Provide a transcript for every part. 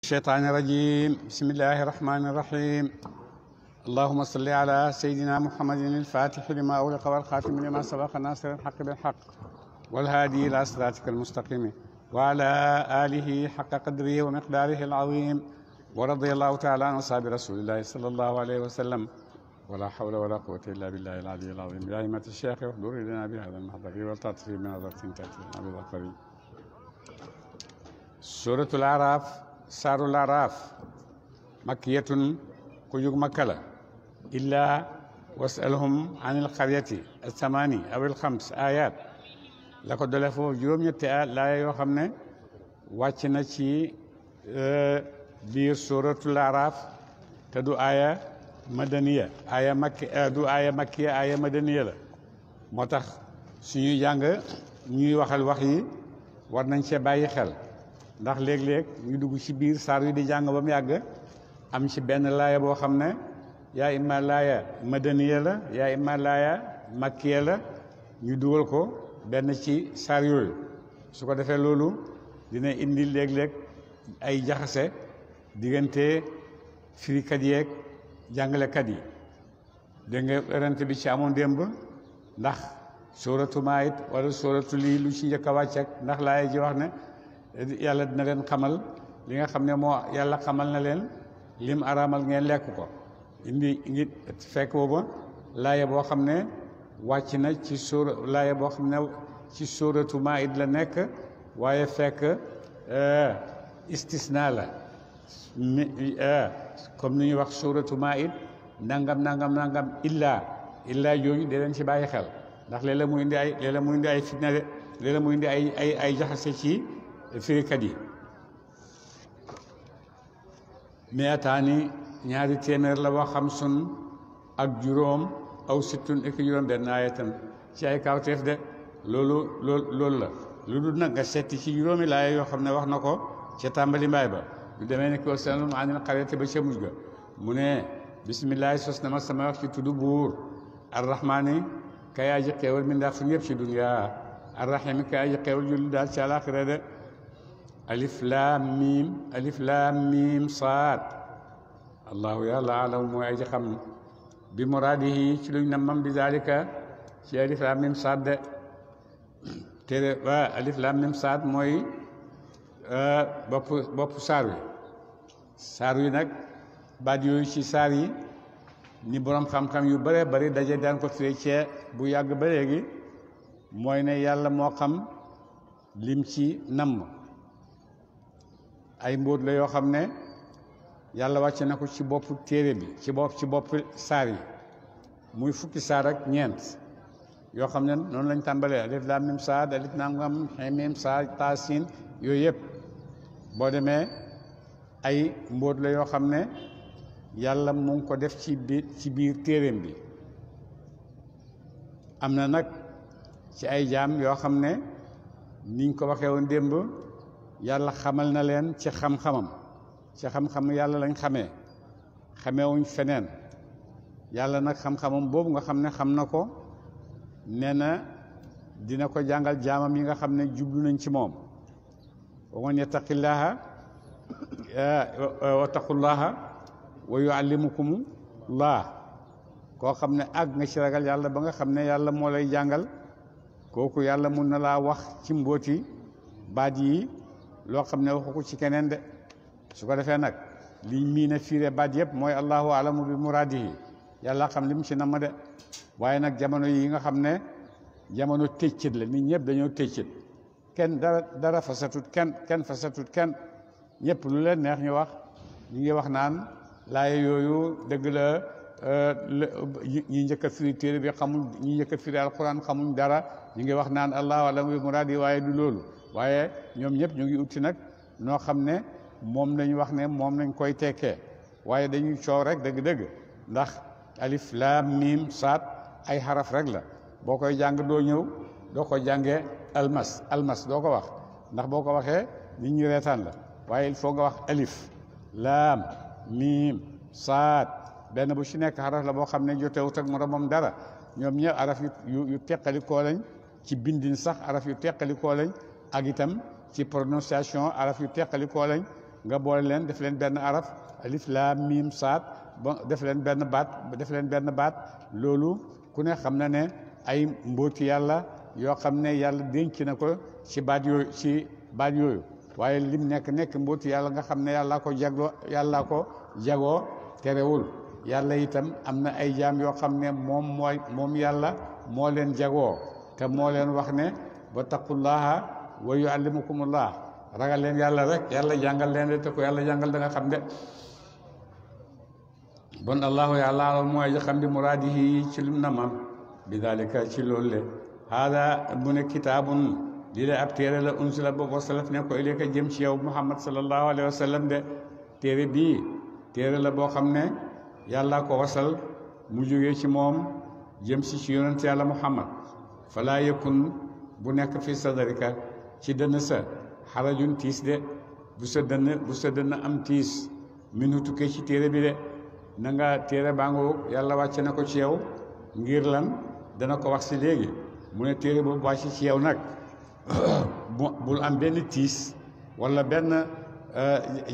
الشيطان الرجيم بسم الله الرحمن الرحيم اللهم صل على سيدنا محمد الفاتح لما أغلق والخاتم لما سبق ناصر الحق بالحق والهادي إلى صراطك المستقيم وعلى آله حق قدره ومقداره العظيم ورضي الله تعالى عن أصحاب رسول الله صلى الله عليه وسلم ولا حول ولا قوة إلا بالله العلي العظيم يا أئمة الشيخ واحضر لنا بهذا المحضر والتعطف بنظرة تأتي لنا بظفر. سورة الأعراف saarul Araaf makkiyatun ku jug makka la illaa wasalhum anil qaryati as-samaani awil xams ayat la ko dole foofu juróom-ñetti laaya yoo xam ne wàcc na ci biir suratul Araaf te du aaya madaniya du aaya makkiya aaya madaniya la moo tax suñuy jàng ñuy waxal wax yi war nañ cee bàyyi xel ndax léeg-léeg ñu dugg ci biir saar yi di jàng ba mu yàgg am ci benn laaya boo xam ne yaa imma laaya madaniya la yaa imma laaya makkiya la ñu dugal ko benn ci saar yooyu su ko defee loolu dina indi léeg-léeg ay jaxase diggante firikat yeeg jàngalekat yi dégg nga werante bi ci amoon démb ndax sóoratu Maa'id wala sóoratu lii lu ci njëkk a wàcc ak ndax laaya ji wax ne yàlla dina leen xamal li nga xam ne moo yàlla xamal na leen lim araamal ngeen lekk ko indi ngi fekk booba laaya boo xam ne wàcc na ci laaya boo xam ne ci sóoratu Maa'id la nekk waaye fekk istisna la comme ni ñuy wax sóoratu Maa'id nangam illaa jooju de leen ci bàyyi xel ndax léeg-léeg mu indi ay fitna de léeg-léeg mu indi ay jaxase ci firikat yi meetaani ñaari téeméer la wax xam sun ak juróom aw sittun ak juróom benn aayatan ci ay kawteef de loolu la lu dul nag nga setti ci juróomi laaya yoo xam ne wax na ko ca tàmbali mbaay ba lu demee ne ko salum anil qaryati ba ca mujj ga mu ne bisimillahi sos na ma sama wax ci tudd buur arrahmaani kay aji xeewal mi ndax fu ñëpp ci dunya arrahimi kay aji xeewal julli daal ci àlaxira de alif laam miim saad allahu yàlla alamu mooy aji xam bi muraadihi ci luñ nammam bi zalika ci alif laam miim saad de tere waa alif laam miim saad mooy bopp saar wi nag baat yooyu ci saar yi ni borom xam-xam yu bare bari daje daan ko firee ci bu yàgg ba léegi mooy ne yàlla moo xam lim ci namm ay mbóot la yoo xam ne yàlla wàcce na ko ci boppu téere bi ci bopp saar yi muy fukki saar ak ñeent yoo xam ne noonu lañ tàmbalee alif laam mim saad alif nangam mim saad taasin yooyu yëpp boo demee ay mbóot la yoo xam ne yàlla mu ngi ko def ci biir téereem bi am na nag ci ay jaam yoo xam ne niñ ko waxee woon démb yàlla xamal na leen ci xam-xamam ci xam-xam yàlla lañ xamewuñ feneen yàlla nag xam-xamam boobu nga xam ne xam na ko nee na dina ko jàngal jaamam yi nga xam ne jublu nañ ci moom wa man yattaqillaha wattaqullaha wa yuallimukumullah koo xam ne àgg nga ci ragal yàlla ba nga xam ne yàlla moo lay jàngal kooku yàlla mun na laa wax ci mbóoti baat yi loo xam ne waxu ko ci keneen de su ko defee nag liñ mii ne fiire baat yëpp mooy allahu alamu bi muraadihi yàlla xam li mu ci nama de waaye nag jamono yi nga xam ne jamono tëccët la nit ñëpp dañoo tëccët kenn dara fasatut kenn fasatut kenn ñëpp lu leen neex ñu wax ñu ngi wax naan laaye yooyu dëgg la ñi njëkk a firi téere bi xamuñ ñi njëkk a firi alquran xamuñ dara ñu ngi wax naan allahu alamu bi muraadihi waaye du loolu waaye ñoom ñëpp ñu ngi utti nag noo xam ne moom lañ wax ne moom lañ koy tekkee waaye dañuy coow rek dëgg-dëgg ndax alif laam miim saat ay xaraf rek la boo koy jàng doo ñëw doo ko jàngee almas doo ko wax ndax boo ko waxee nit ñi reetaan la waaye il faut nga wax alif laam miim saat benn bu ci nekk xaraf la boo xam ne jotewut ak moromam dara ñoom ñëpp araf yu teqalikoo lañ ci bindin sax araf yu teqalikoo lañ ak itam ci prononciation araf yu teqalikoo lañ nga boole leen def leen benn araf alif laam miim saad ba def leen benn baat loolu ku ne xam na ne ay mbóoti yàlla yoo xam ne yàlla denc na ko ci baat yooyu waaye lim nekk mbóoti yàlla nga xam ne yàllaa ko jagoo terewul yàlla itam am na ay jaam yoo xam ne moom yàlla moo leen jagoo te moo leen wax ne wa taqullaha wa yuallimukumullah ragal leen yàlla rek yàlla jàngal leen de te ko yàlla jàngal da nga xam de bon allahu yàlla mooy ji xam di muraadihi ci lim na ma bi dalika ci loolu le haada bu ne kitaabun lii la ab téere la unsila boobu wasalaf ne ko ilayka jëm ci yow muhammad sallallahu alayhi wa sallam de téere bii téere la boo xam ne yàlla ko wasal mu jógee ci moom jëm ci yonent yàlla muhammad falaa yakun bu nekk fi sadarika ci dënn sa xarajun tiis de bu sa dënn am tiis minu tukkee ci téere bi de na nga téere baango yàlla wàcce na ko ci yow ngir lan dana ko wax si léegi mu ne téere boobu wàcc ci yow nag bul am benn tiis wala benn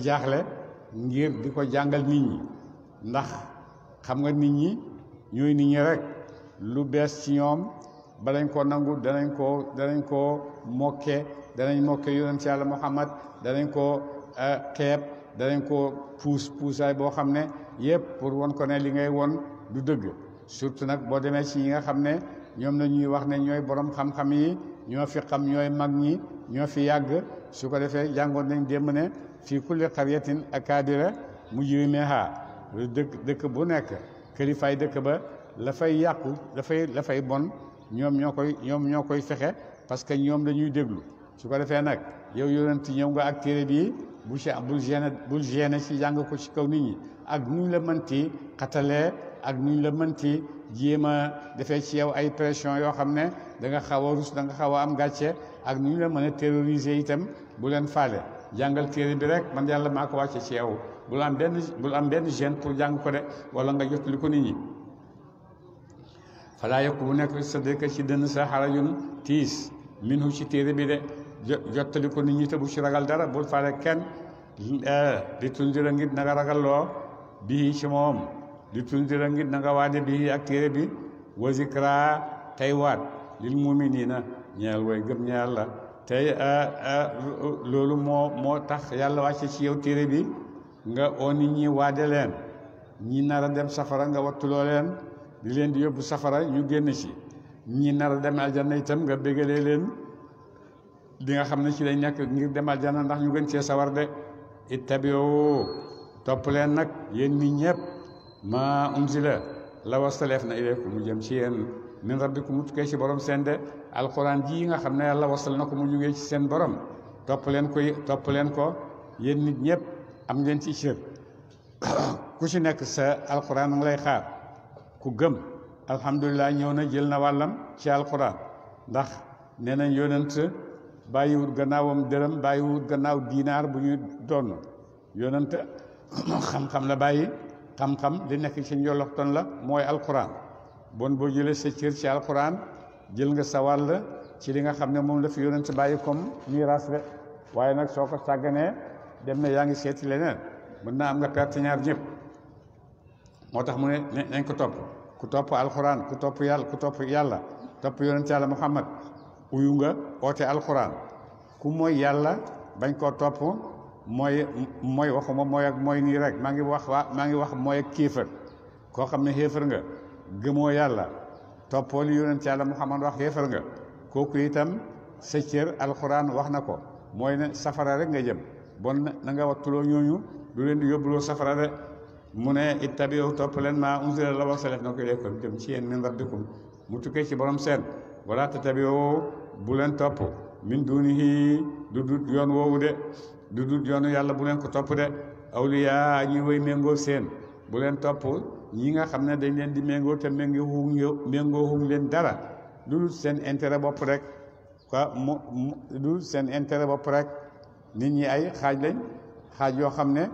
jaaxle ngir di ko jàngal nit ñi ndax xam nga nit ñi ñooy nit ñi rek lu bees ci ñoom balañ ko nangu danañ ko mokke yonent yàlla muhammad danañ ko xeeb danañ ko puusaay boo xam ne yëpp pour won ko ne li ngay won du dëgg surtout nag boo demee ci ñi nga xam ne ñoom la ñuy wax ne ñooy borom xam-xam yi ñoo fi xam ñooy mag ñi ñoo fi yàgg su ko defee jàngoon nañ démb ne fii kulli qaryatin akaabira mujrimiha dëkk bu nekk kilifaay dëkk ba la fay yàqu la fay bon ñoom ñoo koy fexe parce que ñoom la ñuy déglu su ko defee nag yow yonent ñëw nga ak téere bii bul gêné ci jàng ko ci kaw nit ñi ak nuñ la mënti xatalee ak nuñ la mënti jéem a defee ci yow ay pression yoo xam ne da nga xaw a rus da nga xaw a am gàcce ak nuñ la mën a terroriser itam bu leen faale jàngal téere bi rek man yàlla maa ko wàcce ci yow bul am benn gêne pour jàng ko de wala nga jottali ko nit ñi falaa yokku bu nekk sa dëkk ci dënn sa xarajun tiis minhu ci téere bi de jottali ko nit ñi te bu ci ragal dara bul faale kenn di tundira ngir na nga ragalloo bii ci moom di tundira ngir na nga waade bii ak téere bi wa zikra tey waat lil muminina ñeel way gëm ñeel la tey loolu moo tax yàlla wàcce ci yow téere bi nga oo nit ñi waade leen ñi nar a dem safara nga wattuloo leen di leen di yóbbu safara ñu génn ci ñi nar a dem aljanna itam nga bégalee leen li nga xam ne ci lañ nekk ngir dem aljanna ndax ñu gën cee sawar de ittabi'u topp leen nag yéen nit ñëpp ma unzila la wasaleef na ilaykum mu jëm ci yéen min rabbikum mu tukkee ci borom seen de alquran ji nga xam ne yàlla wasal na ko mu jógee ci seen borom topp leen ko yéen nit ñëpp am ngeen ci cër ku ci nekk sa alquran nga lay xaar ku gëm alhamdulilah ñëw na jël na wàllam ci alquran ndax nee nañ yonent bàyyiwut gannaawam dërëm bàyyiwut gannaaw diinaar bu ñu doon yonent xam-xam la bàyyi xam-xam li nekk ci njoloxton la mooy alquran bon boo jëlee sa cër ci alquran jël nga sa wàll ci li nga xam ne moom la fi yonent bàyyi comme miraas de waaye nag soo ko sàgganee dem na yaa ngi seeti leneen mën naa am nga perte ñaar ñëpp moo tax mu ne nañ ko topp ku topp alquran ku topp yàlla topp yonent yàlla muhammad uyu nga oote alquran ku mooy yàlla bañ koo topp mooy waxuma mooy ak mooy nii rek maa ngi wax mooy ak kéefër koo xam ne xéefër nga gëmoo yàlla toppoo li yonent yàlla muhammad wax xéefër nga kooku itam sa cër alquran wax na ko mooy ne safara rek nga jëm bon na nga wattuloo ñooñu du leen di yóbbuloo safara de mu ne ittabi'u topp leen maa unzila la wasalef na ko ilaykum jëm ci yéen min rabbikum mu tukkee ci borom seen wala tattabi'u bu leen topp min dunihi du dut yoon woowu de du dut yoonu yàlla bu leen ko topp de awliya ñi way méngoo seen bu leen topp ñi nga xam ne dañ leen di méngoo te méngoo hum leen dara du dut seen intérêt bopp rek seen intérêt bopp rek nit ñi ay xaaj yoo xam ne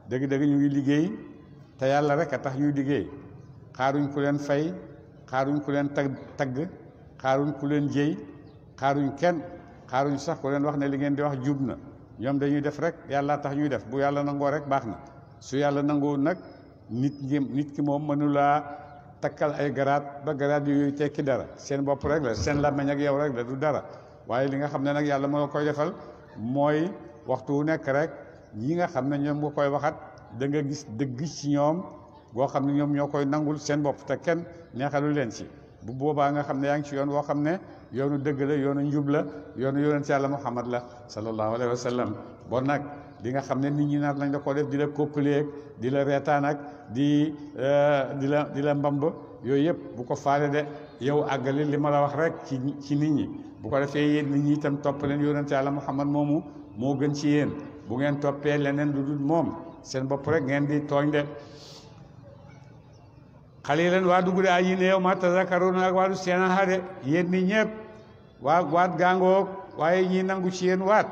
dëgg-dëgg ñu ngi liggéey te yàlla rek a tax ñuy liggéey xaaruñ ku leen fay xaaruñ ku leen tagg xaaruñ ku leen jëy xaaruñ kenn xaaruñ sax ku leen wax ne li ngeen di wax jub na ñoom dañuy def rek yàlla tax ñuy def bu yàlla nangoo rek baax na su yàlla nangoo nag nit ki moom mënulaa takkal ay garaat ba garaat yooyu tekki dara seen bopp rek la seen làmmiñ ak yow rek la du dara waaye li nga xam ne nag yàlla moo koy defal mooy waxtu wu nekk rek ñi nga xam ne ñoom nga koy waxat da nga gis dëgg ci ñoom boo xam ne ñoom ñoo koy nangul seen bopp te kenn neexalu leen ci bu boobaa nga xam ne yaa ngi ci yoon woo xam ne yoonu dëgg la yoonu njub la yoonu yonent yàlla Muhammad la sallallahu alayhi wa sallam bon nag li nga xam ne nit ñi nar lañ la ko def di la kokkaleeg di la reetaan ak di la mbamb yooyu yëpp bu ko faale de yow àggali li ma la wax rek ci nit ñi bu ko defee yéen nit ñi itam topp leen yonent yàlla Muhammad moomu moo gën ci yéen bu ngeen toppee leneen lu dul moom seen bopp rek ngeen di tooñ de xalilan waa dugg de ay yi néew ma tazakkaruna ak waadu seen xade yéen ni ñëpp waat gaangoog waaye ñi nangu ci yéen waat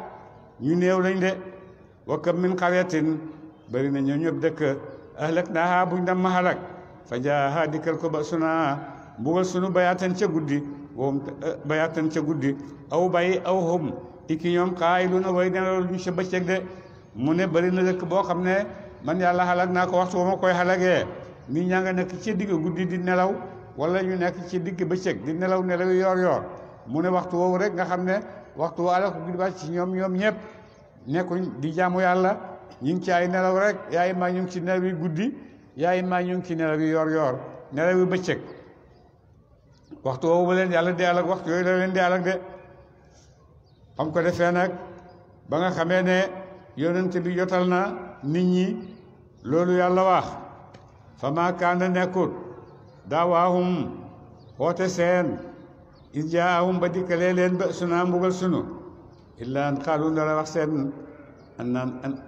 ñu néew lañ de wa kam min qaryatin bëri na ñoo ñëpp dëkk ahlaknaaha buñ dem ma halak fa jaaha dikkal ko ba suna mbugal sunu bayaatan ca guddi woom bayaatan ca guddi aw bay aw hum iki ñoom qaa'iluna way nelaw ñu sa bëccëg de mu ne bëri na dëkk boo xam ne man yàlla halak naa ko waxtu ba ma koy halagee nit ñaa nga nekk ci digg guddi di nelaw wala ñu nekk ci digg bëccëg di nelaw nelaw yoor mu ne waxtu woowu rek nga xam ne waxtu woo ala ko guddi wàcc ci ñoom ñëpp nekkuñ di jaamu yàlla ñu ngi ci ay nelaw rek yaay maa ñu ngi ci nelaw yi guddi yaay maa ñu ngi ci nelaw yi yoor nelaw yi bëccëg waxtu woowu ba leen yàlla di alak waxtu yooyu la leen di alak de xam ko defee nag ba nga xamee ne yonent bi jotal na nit ñi loolu yàlla wax fa maa kaana nekkut daawaahum xoote seen is jaahum ba dikkalee leen ba suna mbugal sunu illa an xaalu ndara wax seen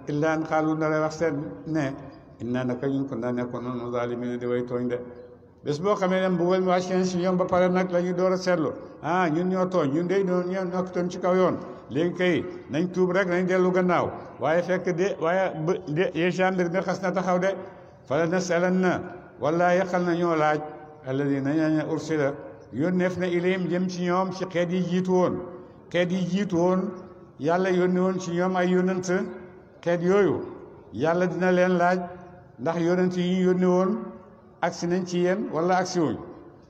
illa an xaalu ndara wax seen ne inna naka ñun ko naa nekkoon noonu zaalimiina di way tooñ de bés boo xamee ne mbugal mi wàcc si ñoom ba pare nag la ñu door a seetlu ñun ñoo tooñ ñun de ñoo nekkoon ci kaw yoon léegi kay nañ tuub rek nañ dellu gannaaw waaye fekk déjà mbir mi xas na taxaw de fala nasalanna wallaahi xal na ñoo laaj alladina ñaaña ursila yónneef na ilayhim jëm ci ñoom ci xeet yi jiitu woon yàlla yónni woon ci ñoom ay yónnant xeet yooyu yàlla dina leen laaj ndax yónnant yi ñu yónni woon agsi nañ ci yéen wala agsi wuñ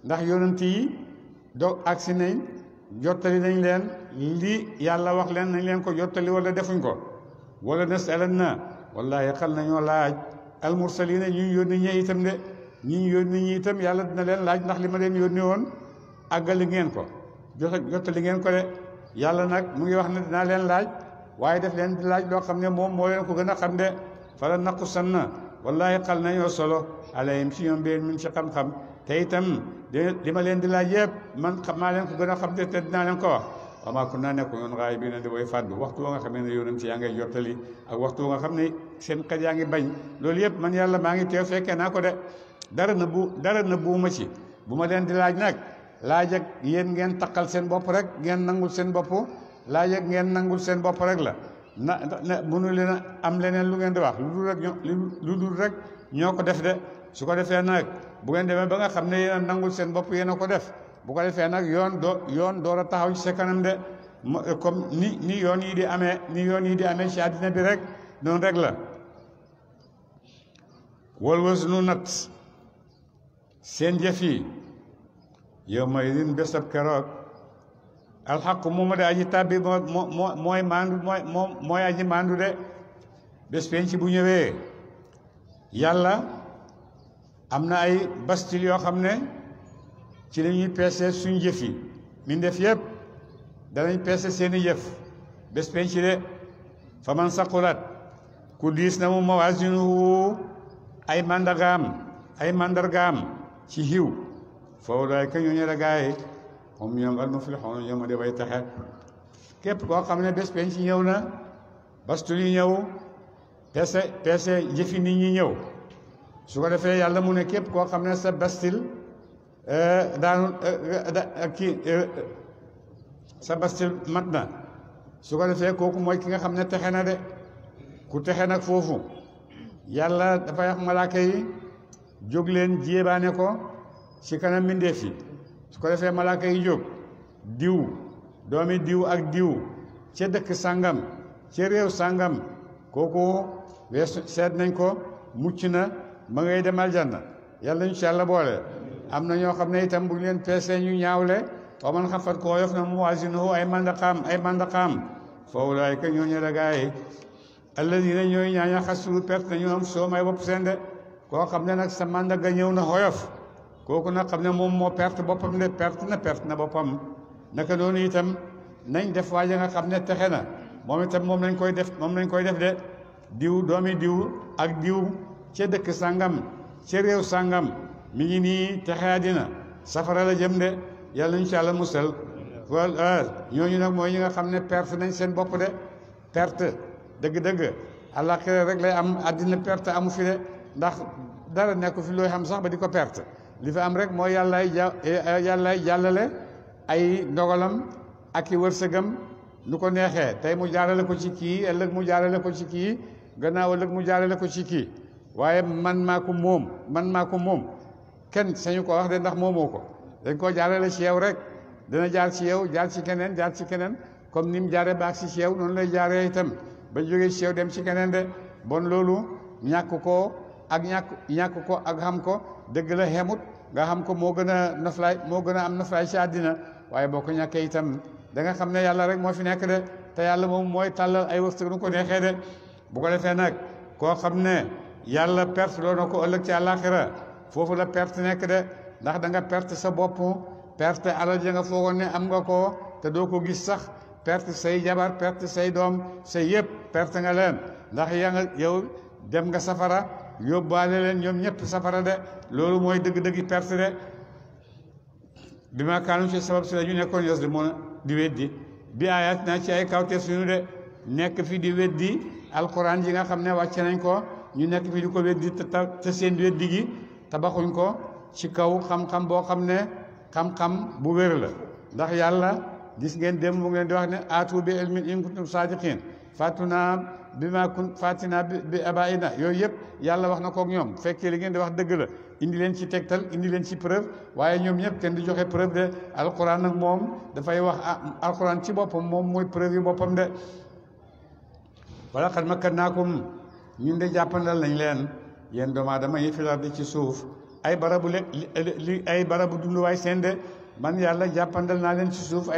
ndax yónnant yi agsi nañ jottali nañ leen li yàlla wax leen nañ leen ko jottali wala defuñ ko wala nasalanna wallaahi xal nañoo laaj almursalina ñu yónni ñi itam de ñi yónni ñi itam yàlla dina leen laaj ndax li ma leen yónni woon àggali ngeen ko jottali ngeen ko de yàlla nag mu ngi wax ne dinaa leen laaj waaye def leen di laaj loo xam ne moom moo leen ko gën a xam de fala naqussanna wallaahi xal nañoo solo alayhim si ñoom been min ci xam-xam te itam li ma leen di laaj yëpp man xam maa leen ko gën a xam te dinaa leen ko wax wa maa kunnaa nekku noon gaa'ibiina di way fàddu waxtu woo nga xam ne yonent yaa ngay jottali ak waxtu woo nga xam ne seen xel yaa ngi bañ loolu yëpp man yàlla maa ngi teew fekkee naa ko de dara na buuma ci bu ma leen di laaj nag laaj ak yéen ngeen taqal seen bopp rek ngeen nangul seen bopp laaj ak ngeen nangul seen bopp rek la na mënu leen a am leneen lu ngeen di wax lu dul rek ñoo ko def de su ko defee nag bu ngeen demee ba nga xam ne yéen a nangul seen bopp yéen a ko def bu ko defee nag yoon door a taxaw ci sa kanam de comme ni yoon yi di amee ci àddina bi rek noonu rek la wal wasnu nat seen jëf yi yow may din bésab keroog alxaqu mooma de aji tàbbi mooy maandu mooy aji maandu de bés penc bu ñëwee yàlla am na ay bastil yoo xam ne ci la ñuy peese suñ jëf yi min def yëpp danañ peese seeni jëf bés penc de fa man saqulat ku diis na mu mawaasinuhu ay mandargaam ci xiw foofu daay ka ñooñu la gaay moom ñoom al muflixoon ñoom de way taxe képp koo xam ne bés penc ñëw na bastul yi ñëw peese jëfi nit ñi ñëw su ko defee yàlla mu ne képp koo xam ne sa bastil sa bastil mat na su ko defee kooku mooy ki nga xam ne texe na de ku texe nag foofu yàlla dafay wax malaaka yi jóg leen jéebaane ko ci kanam mbindeef yi su ko defee malaaka yi jóg diw doomi diw ak diw ca dëkk sàngam ci réew sàngam kooku weesu seet nañ ko mucc na ma ngay dem aljanna yàlla ñu ci yàlla boole. am na ñoo xam ne itam bu ñu leen peesee ñu ñaawle wa man xafat ko yof na mawaazinuhu ay mandaqaam fa ulaa'ika ñooñu la gaay alladina ñooy ñaaña xasru perte na ñu am soo may bopp seen de koo xam ne nag sa mandaga ñëw na xoyof kooku nag xam ne moom moo perte boppam de perte na boppam naka doonu itam nañ def waaja nga xam ne texe na moom itam moom lañ koy def de diw doomi diw ak diw ca dëkk sàngam ca réew sàngam mi ngi nii texe àddina safara la jëm de yàlla ñu ci yàlla musal ñooñu nag mooy ñi nga xam ne perte nañ seen bopp de perte dëgg-dëgg àllaaxira rek lay am àddina perte amu fi de ndax dara nekk fi looy xam sax ba di ko perte li fi am rek mooy yàllaay jàllale ay ndogalam ak i wërsëgam nu ko neexee tey mu jaarale ko ci kii ëllëg mu jaarale ko ci kii gannaaw ëllëg mu jaarale ko ci kii waaye man maa ko moom kenn sañu ko wax de ndax moomoo ko dañ koo jaarale ci yow rek dana jaar ci yow jaar ci keneen comme ni mu jaaree baax ci yow noonu lay jaaree itam ba jógee ci yow dem ci keneen de bon loolu ñàkk ko ak xam ko dëgg la xemut nga xam ko moo gën a am noflaay ci àddina waaye boo ko ñàkkee itam da nga xam ne yàlla rek moo fi nekk de te yàlla moom mooy tàllal ay wërsëg nu ko neexee de bu ko defee nag koo xam ne yàlla perte loo na ko ëllëg ci àllaaxira foofu la perte nekk de ndax da nga perte sa bopp perte alal ja nga foogoon ne am nga ko te doo ko gis sax perte say jabar perte say doom say yëpp perte nga leen ndax yow dem nga safara yóbbaale leen ñoom ñëpp safara de loolu mooy dëgg-dëggi perte de bi ma kaanu ci sabab si la ñu nekkoon yos di moon di weddi bi ayat naa ci ay kawte suñu de nekk fi di weddi alquran yi nga xam ne wàcce nañ ko ñu nekk fi di ko weddi te seen weddi gi tabaxuñ ko ci kaw xam-xam boo xam ne xam-xam bu wér la ndax yàlla gis ngeen dem mu ngeen di wax ne aatu bi ilmin in kuntum saadiqin fatina bi abaina yooyu yëpp yàlla wax na kook ñoom fekkee li ngeen di wax dëgg la indi leen ci tegtal indi leen ci preuve waaye ñoom ñëpp kenn di joxe preuve de alquran nag moom dafay wax alquran ci boppam moom mooy preuve yi boppam de wala xat makkannaakum ñun de jàppandal nañ leen yéen doomu aadama yi fil ardi ci suuf ay barabu dunduwaay seen de man yàlla jàppandal naa leen ci suuf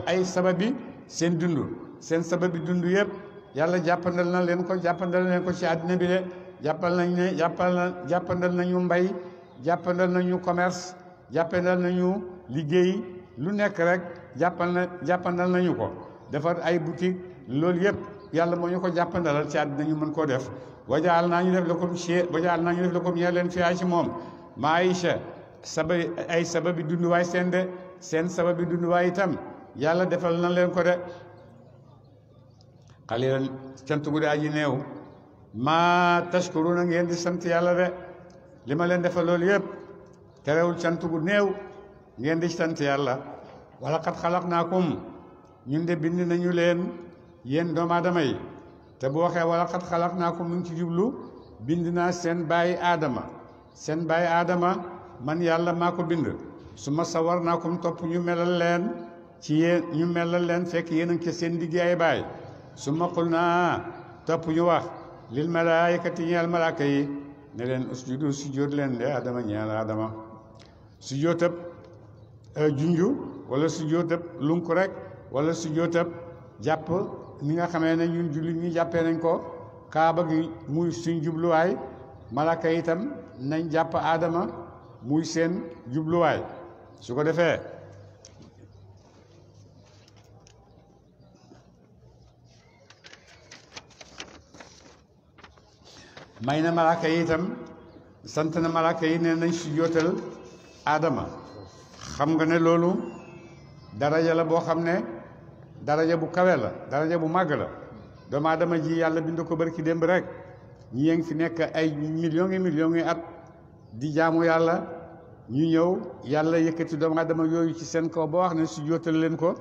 ay sababi seen dund seen sababi dund yëpp yàlla jàppandal leen ko ci àddina bi de jàppandal nañu mbay jàppandal nañu commerce jàppandal nañu liggéey lu nekk rek jàppandal nañu ko defar ay boutique loolu yëpp yàlla moo ñu ko jàppandalal ci àddina ñu mën koo def wajaal naa ñu def la comme ñee leen fiyaa ci moom maayisha sababi dunduwaay seen sababi dunduwaay itam yàlla defal na leen ko de xalilan cant gu de aji néew maa tashkuruna ngeen di sant yàlla de li ma leen defal loolu yëpp terewul cant gu néew ngeen di sant yàlla wala xat xalaqnaakum ñun de bind nañu leen yéen doomu aadama yi te bu waxee wala xat xalaqnaakum mu ngi ci jublu bind naa seen bàyyi aadama man yàlla maa ko bind su ma sawarnaakum topp ñu melal leen fekk yéen a ngi ci seen liggéey baay su ma qul naa topp ñu wax lil malaayikati ñeel malaaka yi ne leen usjudu sujjóot leen de adama ñeel adama sujjóotab junju wala sujjóotab lunk rek wala sujjóotab jàpp ni nga xamee ne ñun jullit ñi jàppee nañ ko kaaba gi muy suñ jubluwaay malaaka yi itam nañ jàpp aadama muy seen jubluwaay su ko defee may na malaaka yi itam sant na malaaka yi ne nañ sujjóotal aadama xam nga ne loolu daraja la boo xam ne daraja bu kawe la daraja bu màgg la doomu aadama ji yàlla bind ko barki démb rek ñi ngi fi nekk ay millions yi at di jaamu yàlla ñu ñëw yàlla yëkkati doomu aadama yooyu ci seen kaw ba wax ne sujjóotal leen ko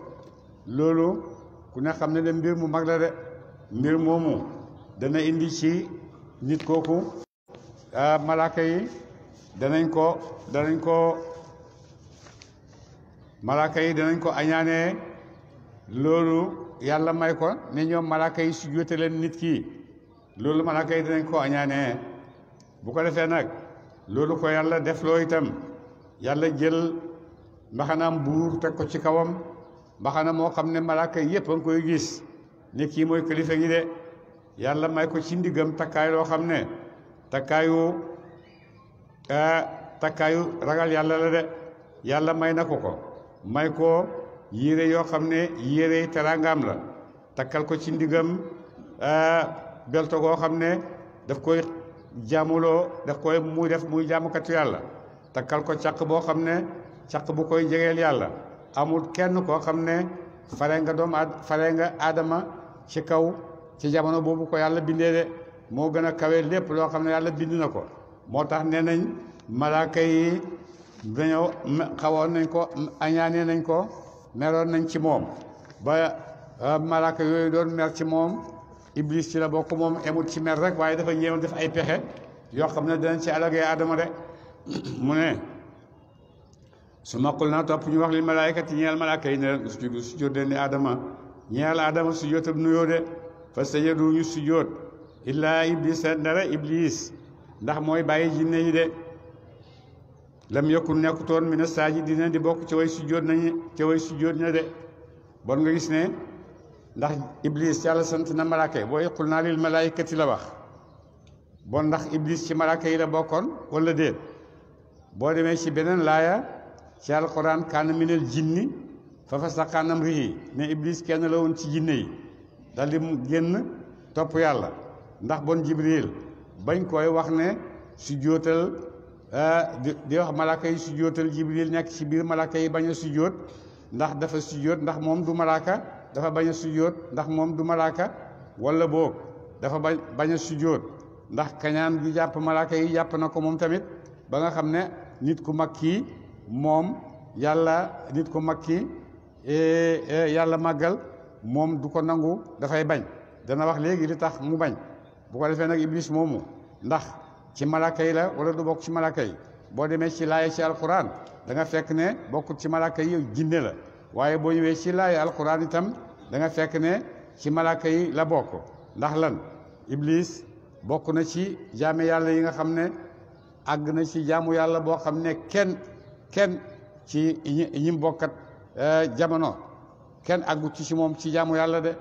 loolu ku ne xam ne de mbir mu mag la de mbir moomu dana indi ci nit kooku malaaka yi danañ ko añaanee loolu yàlla may ko ne ñoom malaaka yi sujjóote leen nit ki loolu malaaka yi dinañ ko añaanee bu ko defee nag loolu ko yàlla def loo itam yàlla jël mbaxanaam buur teg ko ci kawam mbaxana moo xam ne malaaka yépp a ngi koy gis ne kii mooy kilifa gi de yàlla may ko ci ndiggam takkaay loo xam ne takkaayu ragal yàlla la de yàlla may na ko may ko yére yoo xam ne yére teraangaam la takkal ko ci ndigam belto goo xam ne daf koy jaamuloo daf koy muy def muy jaamukatu yàlla takkal ko caq boo xam ne caq bu koy jegeel yàlla amul kenn koo xam ne fare nga aadama ci kaw ci jamono boobu ko yàlla bindee de moo gën a kawe lépp loo xam ne yàlla bind na ko moo tax nee nañ malaaka yi dañoo xawoon nañ ko añaanee nañ ko meroon nañ ci moom ba malaaka yooyu doon mer ci moom iblis ci la bokk moom emut ci mer rek waaye dafa ñëw def ay pexe yoo xam ne danañ ci alagee adama de mu ne su maqul naa topp ñu wax li malaayikati ñeel malaaka yi ne leen usjudu sujjóot leen ni adama ñeel adama sujjóotam nuyoo de fa sajadu ñu sujjóot illaa iblis dara iblis ndax mooy bàyyi jinne yi de lam yakun nekkutoon mina saajidiina di bokk ci way sujjóot na de bon nga gis ne ndax iblis yàlla sant na malaaka yi booy qul naa lil malaayikati la wax bon ndax iblis ci malaaka yi la bokkoon wala déet boo demee ci beneen laaya ci alquran kaana minal jinni fa fasaqa an amrihi ne iblis kenn la woon ci jinne yi dal di mu génn topp yàlla ndax bon jibril bañ koy wax ne sujjóotal di wax malaaka yi sujjóotal jibril nekk ci biir malaaka yi bañ a sujjóot ndax dafa sujjóot ndax moom du malaaka dafa bañ a sujjóot ndax moom du malaaka wala boog dafa bañ a sujjóot ndax kañaan gi jàpp malaaka yi jàpp na ko moom tamit ba nga xam ne nit ku mag kii moom yàlla nit ku mag kii yàlla màggal moom du ko nangu dafay bañ dana wax léegi li tax mu bañ bu ko defee nag iblis moomu ndax ci malaaka yi la wala du bokk ci malaaka yi boo demee ci laaya ci alquran da nga fekk ne bokkut ci malaaka yi jinne la waaye boo ñëwee ci laaya alquran itam da nga fekk ne ci malaaka yi la bokk ndax lan iblis bokk na ci jaame yàlla yi nga xam ne àgg na ci jaamu yàlla boo xam ne kenn ci ñim bokkat jamono kenn àggu ci moom ci jaamu yàlla de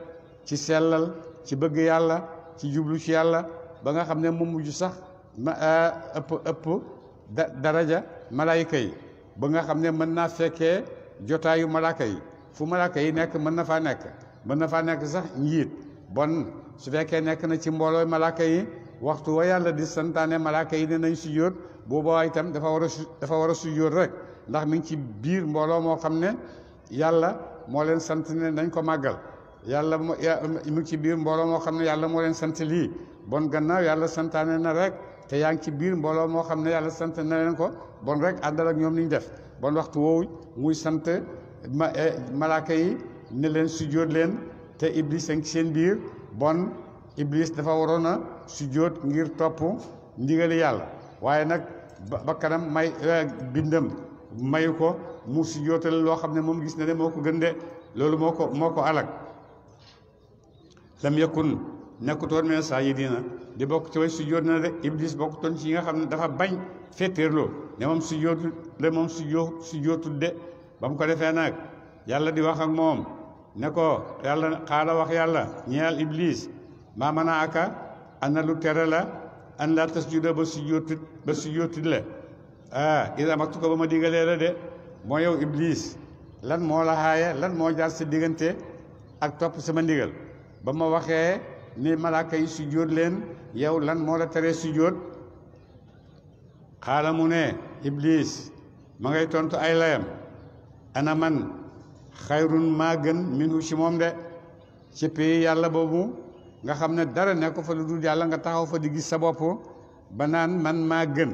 ci sellal ci bëgg yàlla ci jublu ci yàlla ba nga xam ne mu mujj sax ëpp daraja malaayika yi ba nga xam ne mën naa fekkee jotaayu malaaka yi fu malaaka yi nekk mën na faa nekk sax njiit bon su fekkee nekk na ci mboolooy malaaka yi waxtu wa yàlla di santaane malaaka yi ne nañ sujjóot boobaa itam dafa war a sujjóot rek ndax mi ngi ci biir mbooloo moo xam ne yàlla moo leen sant ne nañ ko màggal yàlla mi ngi ci biir mbooloo moo xam ne yàlla moo leen sant lii bon gannaaw yàlla santaane na rek te yaa ngi ci biir mbooloo moo xam ne yàlla sant na leen ko bon rek àndal ak ñoom niñ def bon waxtu woowu muy sant malaaka yi ne leen sujjóot leen te iblis a ngi seen biir bon iblis dafa waroon a sujjóot ngir topp ndigali yàlla waaye nag bakkanam may bindam mayu ko mu sujjóotal loo xam ne moom gis na ne moo ko gën de loolu moo ko alag lam yakun nekkutoon mina saajidiina di bokk ci way sujjóot na de iblis bokkutoon ci yi nga xam ne dafa bañ féetéerloo ne moom sujjóotul de ba mu ko defee nag yàlla di wax ak moom ne ko yàlla xaala wax yàlla ñeel iblis maa manaaka ana lu tere la an laa tasjuda ba sujjóotul la ida maktu ko ba ma digalee la de moo yow iblis lan moo la xaaye lan moo jaar sa diggante ak topp sama ndigal ba ma waxee ni malaaka yi sujjóot leen yow lan moo la teree sujjóot xaala mu ne iblis ma ngay tontu ay layam ana man xayrun maa gën minhu ci moom de ci pays yàlla boobu nga xam ne dara nekk fa lu dul yàlla nga taxaw fa di gis sa bopp ba naan man maa gën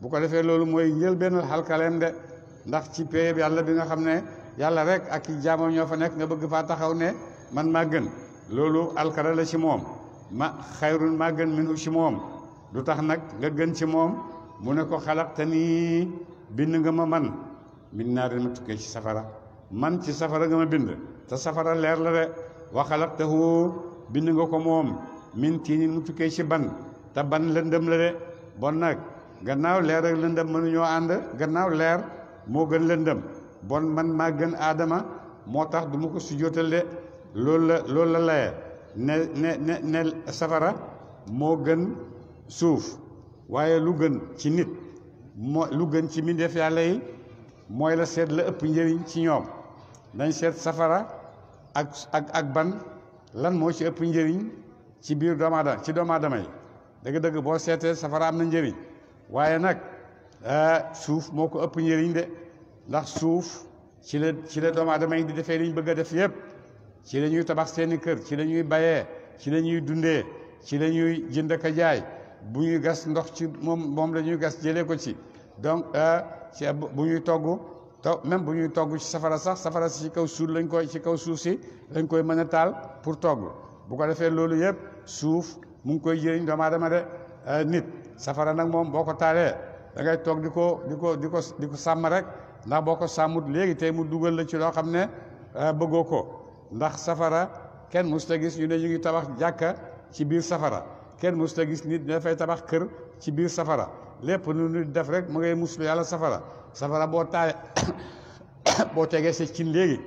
bu ko defee loolu mooy njël benn xalkaleem de ndax ci pays yàlla bi nga xam ne yàlla rek ak i jaamam ñoo fa nekk nga bëgg faa taxaw ne man maa gën loolu alkara la ci moom ma xayrun maa gën minhu ci moom lu tax nag nga gën ci moom mu ne ko xalaqtanii bind nga ma man min naarin ma tukkee ci safara man ci safara nga ma bind te safara leer la de wa xalaqtahu bind nga ko moom min tiinin mu tukkee ci ban te ban lëndëm la de bon nag gannaaw leer ak lëndëm mënuñoo ànd gannaaw leer moo gën lëndëm bon man maa gën aadama moo tax du ma ko sujjóotal de loolu la laye ne safara moo gën suuf waaye lu gën ci nit lu gën ci mbindeef yàlla yi mooy la seet la ëpp njëriñ ci ñoom dañ seet safara ak ban lan moo ci ëpp njëriñ ci biir doomu aadama yi dëgg-dëgg boo seetee safara am na njëriñ waaye nag suuf moo ko ëpp njëriñ de ndax suuf ci la doomu aadama yi di defee liñ bëgg a def yépp ci la ñuy tabax seeni kër ci la ñuy bayee ci la ñuy dundee ci la ñuy jënd ak jaay bu ñuy gas ndox ci moom la ñuy gas jëlee ko ci donc bu ñuy togg même bu ñuy togg ci safara sax safara si ci kaw suuf si lañ koy mën a taal pour togg bu ko defee loolu yëpp suuf mu ngi koy jëriñ doomu aadama de nit safara nag moom boo ko taalee da ngay toog di ko sàmm rek ndax boo ko sàmmut léegi tey mu dugal la ci loo xam ne bëggoo ko ndax safara kenn musta gis ñu ne ñu ngi tabax jàkka ci biir safara kenn musta gis nit dafay tabax kër ci biir safara lépp lu nit def rek mu ngay muslu yàlla safara boo taale boo tegee sa cin léegi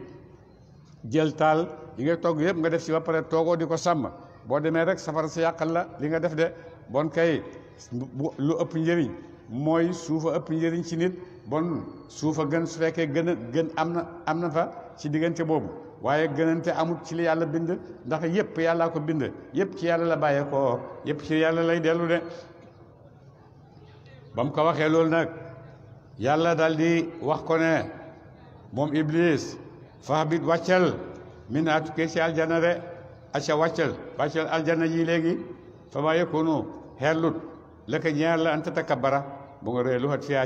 jël taal yi ngay togg yëpp nga def ci ba pare toogoo di ko sàmm boo demee rek safara si yàqal la li nga def de bon kay lu ëpp njëriñ mooy suufa ëpp njëriñ ci nit bon suufa gën su fekkee gën am na fa ci diggante boobu waaye gënante amul ci li yàlla bind ndax yëpp yàllaa ko bind yëpp ci yàlla la bàyyee ko yëpp ci yàlla lay dellu de ba mu ko waxee loolu nag yàlla daal di wax ko ne moom iblis fahbit wàccal min naa tukkee ci aljanna de acca wàccal aljanna ji léegi fa ma yakunu xellut laka ñeer la anta takabbara bu nga ree lu xat fiyaa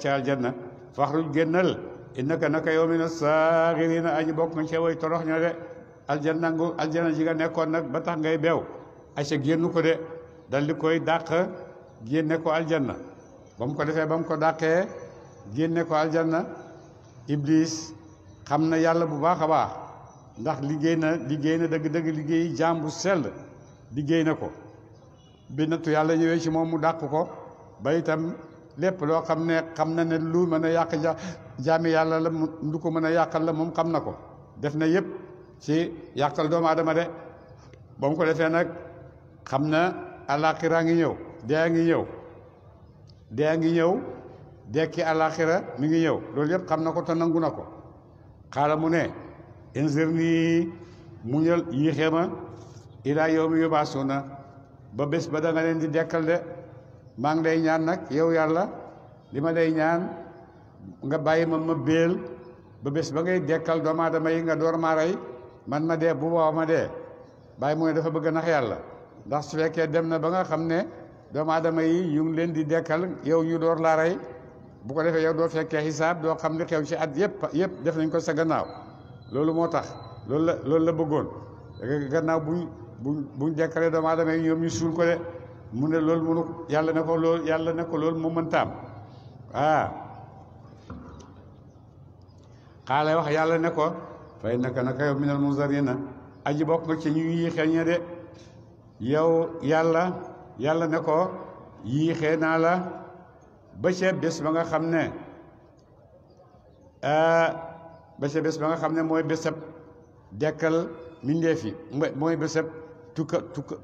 ca aljanna faxruj génnal innaka naka yow mina saaxirina aji bokk nga ci way torox ña de aljanna ji nga nekkoon nag ba tax ngay beew acca génn ko de dal di koy dàq génne ko aljanna ba mu ko defee ba mu ko dàqee génne ko aljanna iblis xam na yàlla bu baax a baax ndax liggéey na dëgg-dëgg liggéey jaam bu sell liggéey na ko bi nattu yàlla ñëwee ci moom mu dàq ko ba itam lépp loo xam ne lu mën a yàq jaami yàlla la lu ko mën a yàqal la moom xam na ko def na yëpp ci yàqal doomu aadama de ba mu ko defee nag xam na àllaaxira ngi ñëw dee ngi ñëw dekki àllaaxira mi ngi ñëw loolu yëpp xam na ko te nangu na ko xaala mu ne inzirnii muñal yéexee ma ilaa yawmi yubaasuuna ba bés ba da nga leen di dekkal de maa ngi lay ñaan nag yow yàlla li ma lay ñaan nga bàyyi ma béel ba bés ba ngay dekkal doomu aadama yi nga door maa rey man ma dee bu boobaa ma dee bàyyi mu ne dafa bëgg nax yàlla ndax su fekkee dem na ba nga xam ne doomu aadama yi ñu ngi leen di dekkal yow ñu door laa rey bu ko defee yow doo fekkee xisaab doo xam li xew ci at yëpp def nañ ko sa gannaaw loolu moo tax loolu la bëggoon gannaaw buñ dekkalee doomu aadama yi ñoom ñu suul ko de mu ne loolu mënu yàlla ne ko loolu mu mëntaam xaala wax yàlla ne ko fay naka yow minal munzarina aji bokk nga ci ñu yéexee ña de yow yàlla ne ko yéexee naa la ba ca bés ba nga xam ne mooy bésab dekkal mbindeef yi mooy bésab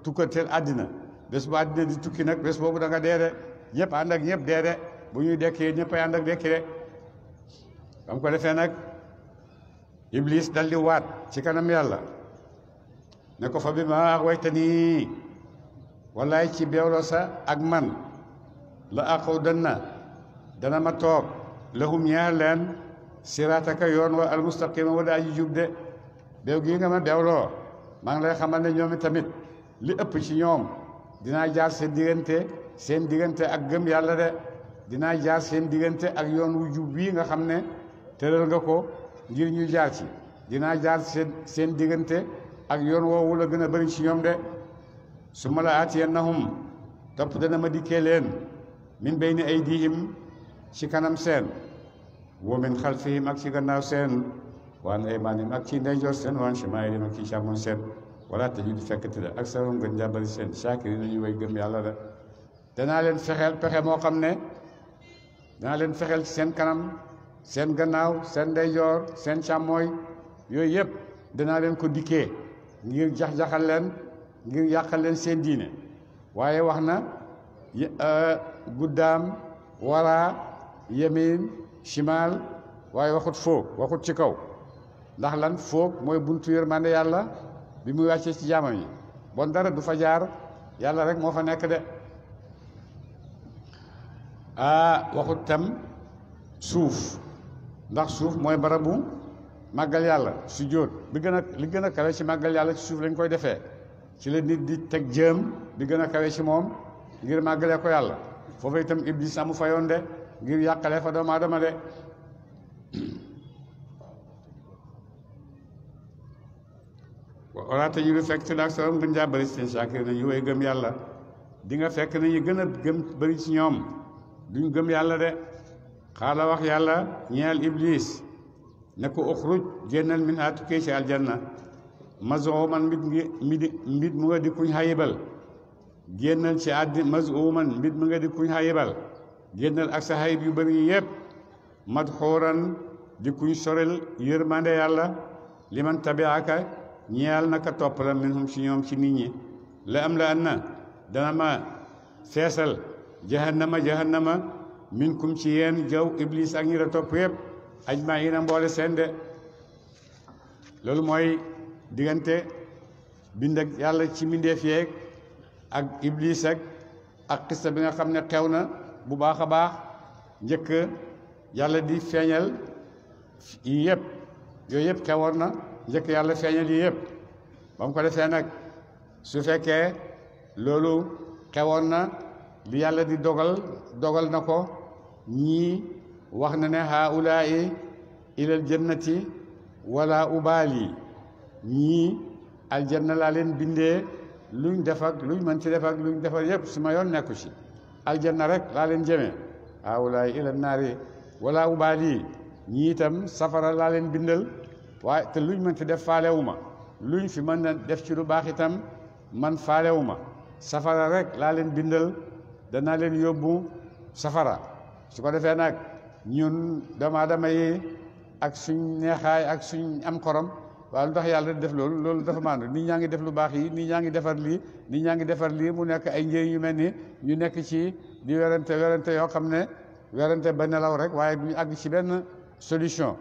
tukkateel àddina bés bu àddina di tukki nag bés boobu da nga dee de ñëpp ànd ak ñëpp dee de bu ñuy dekkee ñëpp ay ànd ak dekki de ba mu ko defee nag iblis dal di waat ci kanam yàlla ne ko fa bi ma waytanii wallaay ci beewloo sa ak man la aqudanna dana ma toog lahum ñeer leen siraataka yoon wa almustaqima wa daa ji jub de beew gii nga ma beewloo maa ngi lay xamal ne ñoom tamit li ëpp ci ñoom dinaa jaar seen diggante ak gëm yàlla de dinaa jaar seen diggante ak yoon wu jub bii nga xam ne tëral nga ko ngir ñu jaar ci dinaa jaar seen diggante ak yoon woowu la gën a bëri ci ñoom de su ma la aatiyannahum topp dana ma dikkee leen min bayni aydihim ci kanam seen wa min xalfihim ak ci gannaaw seen waan ay maanaam ak ci ndeyjoor seen waan shimaa'ilihim ak ci càmmoñ seen wala te ñu di fekk te ak sa gën jàmbari seen shaakiriin nañu way gëm yàlla la danaa leen fexeel pexe moo xam ne danaa leen fexeel ci seen kanam seen gannaaw seen ndeyjoor seen càmmooy yooyu yëpp danaa leen ko dikkee ngir jax-jaxal leen ngir yàqal leen seen diine waaye wax na guddaam wara yemin shimal waaye waxut foog waxut ci kaw ndax lan foog mooy buntu yërmande yàlla bi muy wàccee ci jaamam yi bon dara du fa jaar yàlla rek moo fa nekk de waxut tam suuf ndax suuf mooy barabu màggal yàlla sujjóot li gën a kawe ci màggal yàlla ci suuf lañ koy defee ci la nit di teg jëm bi gën a kawe ci moom ngir màggalee ko yàlla foofu itam iblis amu fa yoon de ngir yàqalee fa doomu aadama de wala te ñu fekk te daak sorom gën jaa bëri seen saakir nañu way gëm yàlla di nga fekk nañu gën a gëm bëri ci ñoom duñ gëm yàlla de xaala wax yàlla ñeel iblis ne ko uxruj génnal min haa tukkee ci aljanna mazuman mbit mu nga di kuñ xayibal génnal ci àddi mazuman mbit mu nga di kuñ xayibal génnal ak sa xayib yu bëri yi yëpp madxuuran di kuñ sorel yërmande yàlla liman tabiaka ñeel naka topp la minhum ci ñoom ci nit ñi la am la an na dana ma feesal jahannama minkum ci yéen jaw iblis ak ñi la topp yëpp ajmaina mboole seen de loolu mooy diggante bind ak yàlla ci mbindeef yeeg ak iblis ak xista bi nga xam ne xew na bu baax a baax njëkk yàlla di feeñal yi yëpp yooyu yëpp xewoon na njëkk yàlla feeñal yi yëpp ba mu ko defee nag su fekkee loolu xewoon na li yàlla di dogal na ko ñii wax na ne haulaai ilal jannati wala ubaali ñii aljanna laa leen bindee luñ def ak luñ mën ci def ak luñ defar yëpp su ma yoon nekku ci aljanna rek laa leen jëmee haulaai ilal naari wala ubaali ñii itam safara laa leen bindal waaye te luñ mën ci def faalewuma luñ fi mën na def ci lu baax itam man faalewuma safara rek laa leen bindal danaa leen yóbbu safara su ko defee nag ñun doomu aadama yi ak suñ neexaay ak suñ am xorom waaw lu tax yàlla def loolu dafa maandu nit ñaa ngi def lu baax yi nit ñaa ngi defar lii nit ñaa ngi defar lii mu nekk ay njëriñ yu mel ni ñu nekk ci di werante yoo xam ne werante ba nelaw rek waaye duñu àgg ci benn solution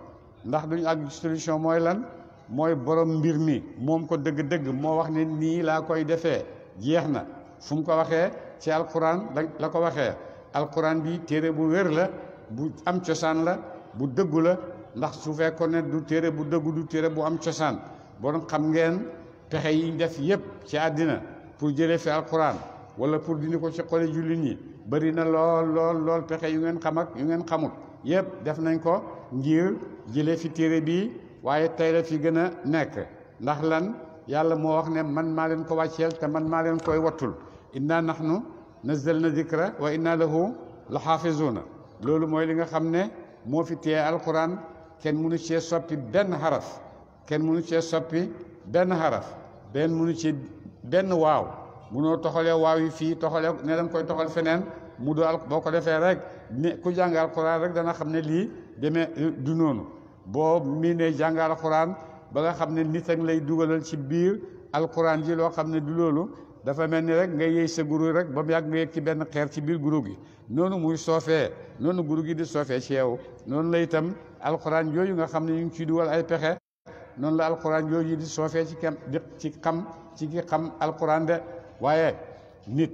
ndax duñu àgg ci solution mooy lan mooy borom mbir mi moom ko dëgg-dëgg moo wax ne nii laa koy defee jeex na fu mu ko waxee ci alquran la ko waxee alquran bi téere bu wér la bu am cosaan la bu dëggu la ndax su fekkoon ne du téere bu dëggu du téere bu am cosaan bon xam ngeen pexe yi def yépp ci àddina pour jëlee fi alquran wala pour dindi ko ci xole jullit ñi bëri na lool pexe yu ngeen xam ak yu ngeen xamut yépp def nañ ko ngir jëlee fi téere bi waaye tey la fi gën a nekk ndax lan yàlla moo wax ne man maa leen ko wàcceel te man maa leen koy wattul inna nahnu nazzalna dikra wa inna lahu la xaafizuuna loolu mooy li nga xam ne moo fi téye alquran kenn mënu cee soppi benn xaraf kenn mënu cee soppi benn xaraf benn mënu ci benn waaw munoo toxalee waaw yi fii toxalee ne danga koy toxal feneen mu dool boo ko defee rek ne ku jàng alquran rek dana xam ne lii demee du noonu boo miinee jàng alquran ba nga xam ne nit ak lay dugalal ci biir alquran ji loo xam ne du loolu dafa mel ni rek nga yëy sa guru rek ba mu yàgg nga yëg ci benn xeer ci biir guru gi noonu muy soofee noonu guru gi di soofee ci yow noonu la itam alquran yooyu nga xam ne ñu ngi ciy dugal ay pexe noonu la alquran yooyu di soofee ci ki xam alquran de waaye nit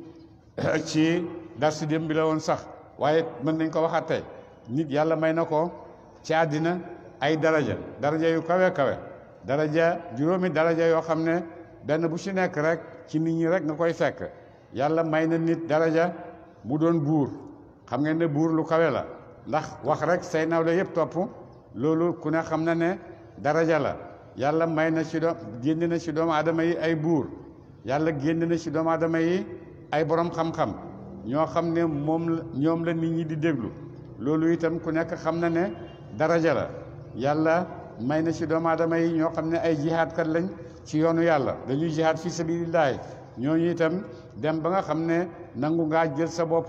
ci darsi dem bi la woon sax waaye mën nañ ko waxaat tey nit yàlla may na ko ci àddina ay daraja yu kawe daraja juróomi daraja yoo xam ne benn bu ci nekk rek ci nit ñi rek nga koy fekk yàlla may na nit daraja mu doon buur xam ngeen ne buur lu kawe la ndax wax rek say nawle yëpp topp loolu ku ne xam na ne daraja la yàlla may na ci génn na ci doomu aadama yi ay buur yàlla génn na ci doomu aadama yi ay borom xam-xam ñoo xam ne ñoom la nit ñi di déglu loolu itam ku nekk xam na ne daraja la yàlla may na ci doomu aadama yi ñoo xam ne ay jihaadkat lañ ci yoonu yàlla dañuy jihaad fi sabilillahi ñooñu itam dem ba nga xam ne nangu ngaa jël sa bopp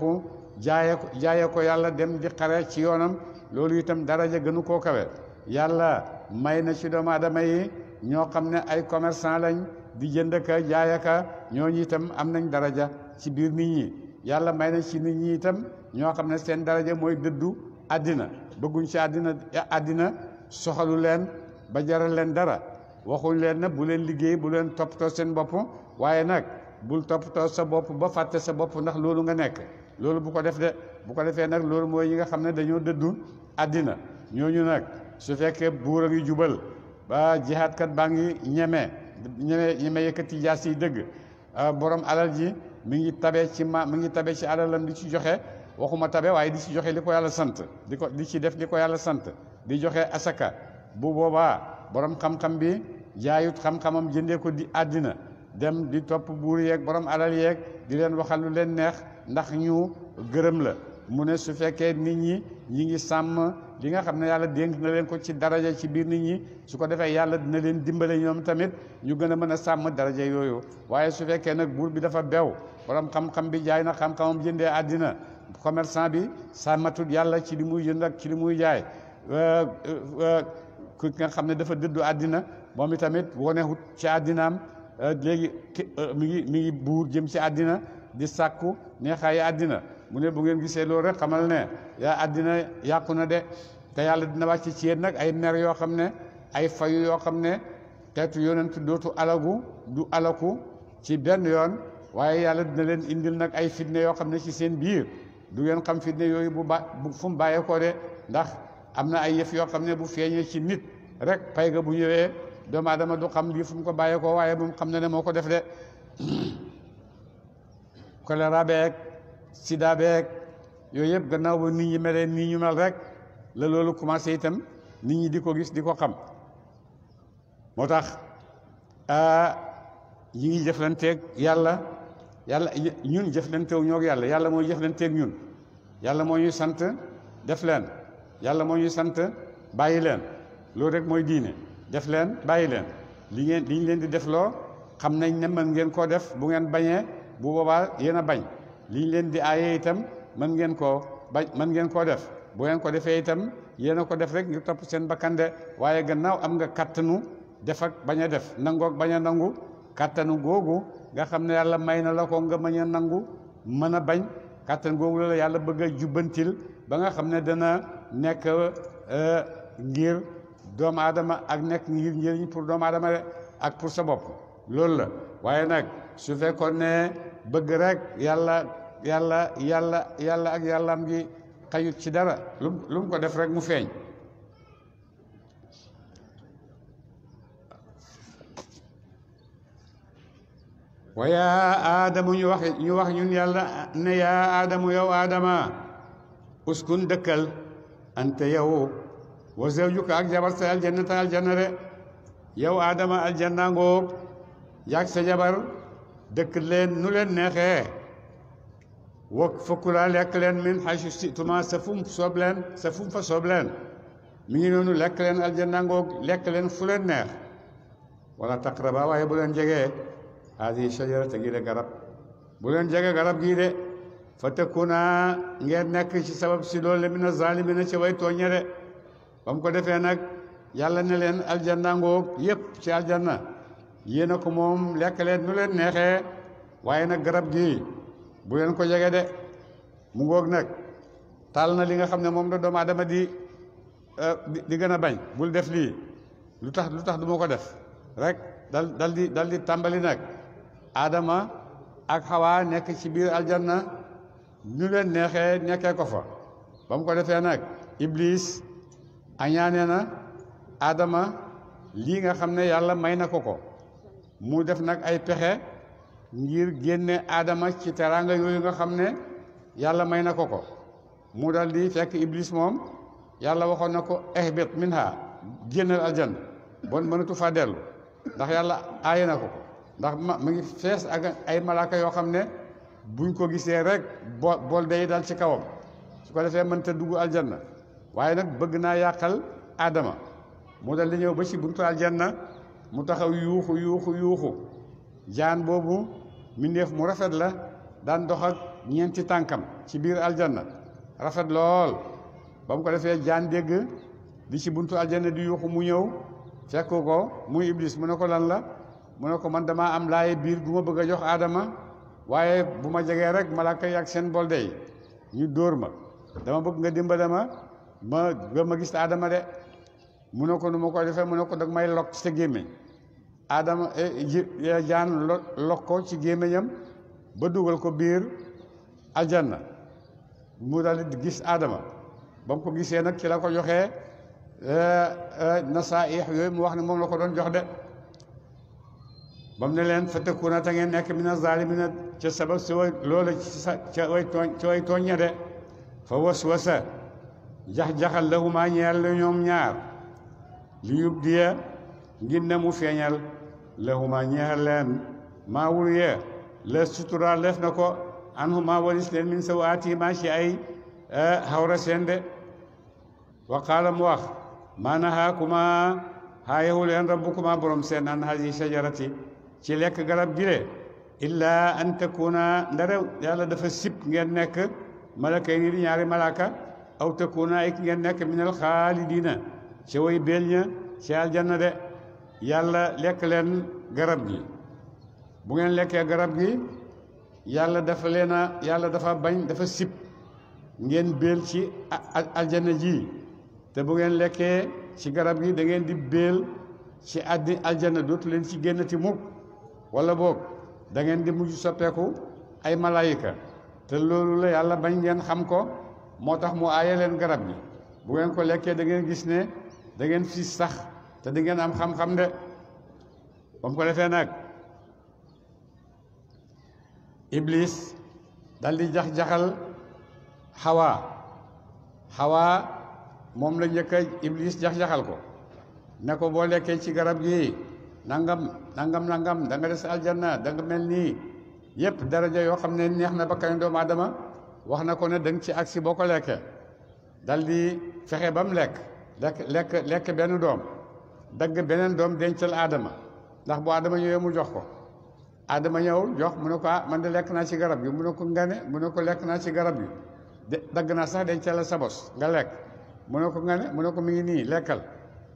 jaaye ko yàlla dem di xare ci yoonam loolu itam daraja gënu koo kawe yàlla may na ci doomu aadama yi ñoo xam ne ay commerçant lañ di jënd ka jaay ka ñooñu itam am nañ daraja ci biir nit ñi yàlla may na ci nit ñi itam ñoo xam ne seen daraja mooy dëddu àddina bëgguñ ci àddina soxalu leen ba jaral leen dara waxuñ leen na bu leen liggéey bu leen toppatoo seen bopp waaye nag bul toppatoo sa bopp ba fàtte sa bopp ndax loolu nga nekk loolu bu ko def de bu ko defee nag loolu mooy ñi nga xam ne dañoo dëddu àddina ñooñu nag su fekkee buur a ngi jubal ba jihaadkat baa ngi ñeme yëkkati jaas yi dëgg borom alal ji mi ngi tabe ci alalam di ci joxe waxuma tabe waaye di ci joxe li ko yàlla sant di ci def li ko yàlla sant di joxe asaka bu boobaa borom xam-xam bi jaayut xam-xamam jëndee ko di àddina dem di topp buur yeeg borom alal yeeg di leen waxal lu leen neex ndax ñu gërëm la mu ne su fekkee nit ñi ngi sàmm li nga xam ne yàlla dénk na leen ko ci daraja ci biir nit ñi su ko defee yàlla dina leen dimbale ñoom tamit ñu gën a mën a sàmm daraja yooyu waaye su fekkee nag buur bi dafa bew borom xam-xam bi jaay na xam-xamam jëndee àddina commerçant bi sàmmatut yàlla ci li muy jënd ak ci li muy jaay ku nga xam ne dafa dëddu àddina moom itamit wonewut ci àddinaam léegi mi ngi buur jëm ci àddina di sàkku neexaayi àddina mu ne bu ngeen gisee loolu rek xamal ne yaa àddina yàqu na de te yàlla dina wàcc ci yéen nag ay mer yoo xam ne ay fayu yoo xam ne xeetu yonent dootu du alaku ci benn yoon waaye yàlla dina leen indil nag ay fitne yoo xam ne ci seen biir du ngeen xam fitne yooyu fu mu bàyyeekoo de ndax am na ay yëf yoo xam ne bu feeñee ci nit rek pay ga bu ñëwee doomu aadama du xam lii fu mu ko bàyyeekoo waaye moom xam na ne moo ko def de choléra beeg sida beeg yooyu yëpp gannaaw ba nit ñi melee nii ñu mel rek la loolu commencé itam nit ñi di ko gis di ko xam moo tax ñi ngi jëflanteeg yàlla ñun jëflantewu ñoo ak yàlla mooy jëflanteeg ñun yàlla moo ñuy sant def leen yàlla moo ñuy sant bàyyi leen loolu rek mooy diine def leen bàyyi leen liñ leen di defloo xam nañ ne mën ngeen koo def bu ngeen bañee bu boobaa yéen a bañ liñ leen di aaye itam mën ngeen koo def bu ngeen ko defee itam yéen a ko def rek ngir topp seen bakkande waaye gannaaw am nga kattanu def ak bañ a def nangoog bañ a nangu kattanu googu nga xam ne yàlla may na la ko nga mën a nangu mën a bañ kattan googu la yàlla bëgg a jubbantil ba nga xam ne dana nekk ngir doomu aadama ak nekk ngir njëriñ pour doomu aadama ak pour sa bopp loolu la waaye nag su fekkoon ne bëgg rek yàlla ak yàllaam gi xayut ci dara lu mu ko def rek mu feeñ wa yaa aadamu ñu wax ñun yàlla ne yaa aadamu yow aadama uskun dëkkal ante yow wa zawjuka ak jabar sa aljannata aljanna de yow aadama aljanna ngoog yaag sa jabar dëkk leen nu leen neexee wok fakkulaa lekk leen min haysu situma sa fum fa soob leen mi ngi noonu lekk leen aljanna ngoog lekk leen fu leen neex wala taqraba waaye bu leen jegee haadihi shajarata gi de garab bu leen jege garab gii de fa takuna ngeen nekk ci sabab si loolu mina zalimina ci way tooñe de ba mu ko defee nag yàlla ne leen aljanna ngoog yépp ci aljanna yéen a ko moom lekk leen nu leen neexee waaye nag garab gi bu leen ko jege de mu ngoog nag taal na li nga xam ne moom la doomu aadama di gën a bañ bul def lii lu tax du ma ko def rek dal di tàmbali nag Adama ak Hawa nekk ci biir aljanna ñu leen neexee nekkee ko fa ba mu ko defee nag Iblis añaane na Adama lii nga xam ne yàlla may na ko mu def nag ay pexe ngir génne Adama ci teraanga yooyu nga xam ne yàlla may na ko mu dal di fekk Iblis moom yàlla waxoon na ko ihbit minha génnal aljanna bon mënatu faa dellu ndax yàlla aaye na ko ndax mu ngi fees ak ay malaaka yoo xam ne buñ ko gisee rek bool day dal ci kawam su ko defee mënta dugg aljanna waaye nag bëgg naa yàqal Adama mu dal di ñëw ba ci buntu aljanna mu taxaw yuuxu jaan boobu mbindeef mu rafet la daan dox ak ñeenti tànkam ci biir aljanna rafet lool ba mu ko defee jaan dégg di ci buntu aljanna di yuuxu mu ñëw fekk ko muy iblis mu ne ko lan la mu ne ko man damaa am laaye biir gu ma bëgg a jox aadama waaye bu ma jegee rek malaaka yi ak seen bolde yi ñu dóor ma dama bëgg nga dimbale ma gis aadama de mu ne ko nu ma koy defee mu ne ko dag may lokk ci sa gémmiñ aadama jaan lokk ko ci gémmiñam ba dugal ko biir aljanna mu daal di gis aadama ba mu ko gisee nag ci la ko joxee nasaaix yooyu mu wax ne moom la ko doon jox de ba mu ne leen fatakuna ta ngeen nekk mina zaalimina ca sabab si way loola ca way tooñ ña de fa waswasa jax-jaxal lahuma ñeel la ñoom ñaar li yubdiya ngir ne mu feeñal lahuma ñeexal leen maa wul yee la sutura def na ko anhuma walis leen min sawaatihima ci ay xawra seen de wa qaala mu wax maa nahaakuma xaayewu leen rabbukuma borom seen an haadi shajarati ci lekk garab gile illa an takuna ndare yàlla dafa sib ngeen nekk malaka yi di ñaari malaka aw takuna ay ngeen nekk minal xaalidina ci way beel ña ci aljanna de yàlla lekk leen garab gi bu ngeen lekkee garab gi yàlla dafa bañ dafa sib ngeen beel ci aljanna ji te bu ngeen lekkee ci garab gi da ngeen di beel ci aljanna dootu leen ci génnati mukk wala boog da ngeen di mujj soppeeku ay malaayika te loolu la yàlla bañ ngeen xam ko moo tax mu aaye leen garab gi bu ngeen ko lekkee da ngeen gis ne da ngeen fi sax te di ngeen am xam-xam de ba mu ko defee nag iblis dal di jax-jaxal xawaa moom la njëkk a iblis jax-jaxal ko ne ko boo lekkee ci garab gi nangam da nga des aljanna da nga mel nii yépp daraja yoo xam ne neex na bakkan doomu aadama wax na ko ne da nga ci agsi boo ko lekkee dal di fexe ba mu lekk benn doom dagg beneen doom dencal aadama ndax bu aadama ñëwee mu jox ko aadama ñëw jox mu ne ko man de lekk naa ci garab gi mu ne ko ngane mu ne ko lekk naa ci garab gi dagg naa sax dencal la sa bos nga lekk mu ne ko ngane mu ne ko mi ngi nii lekkal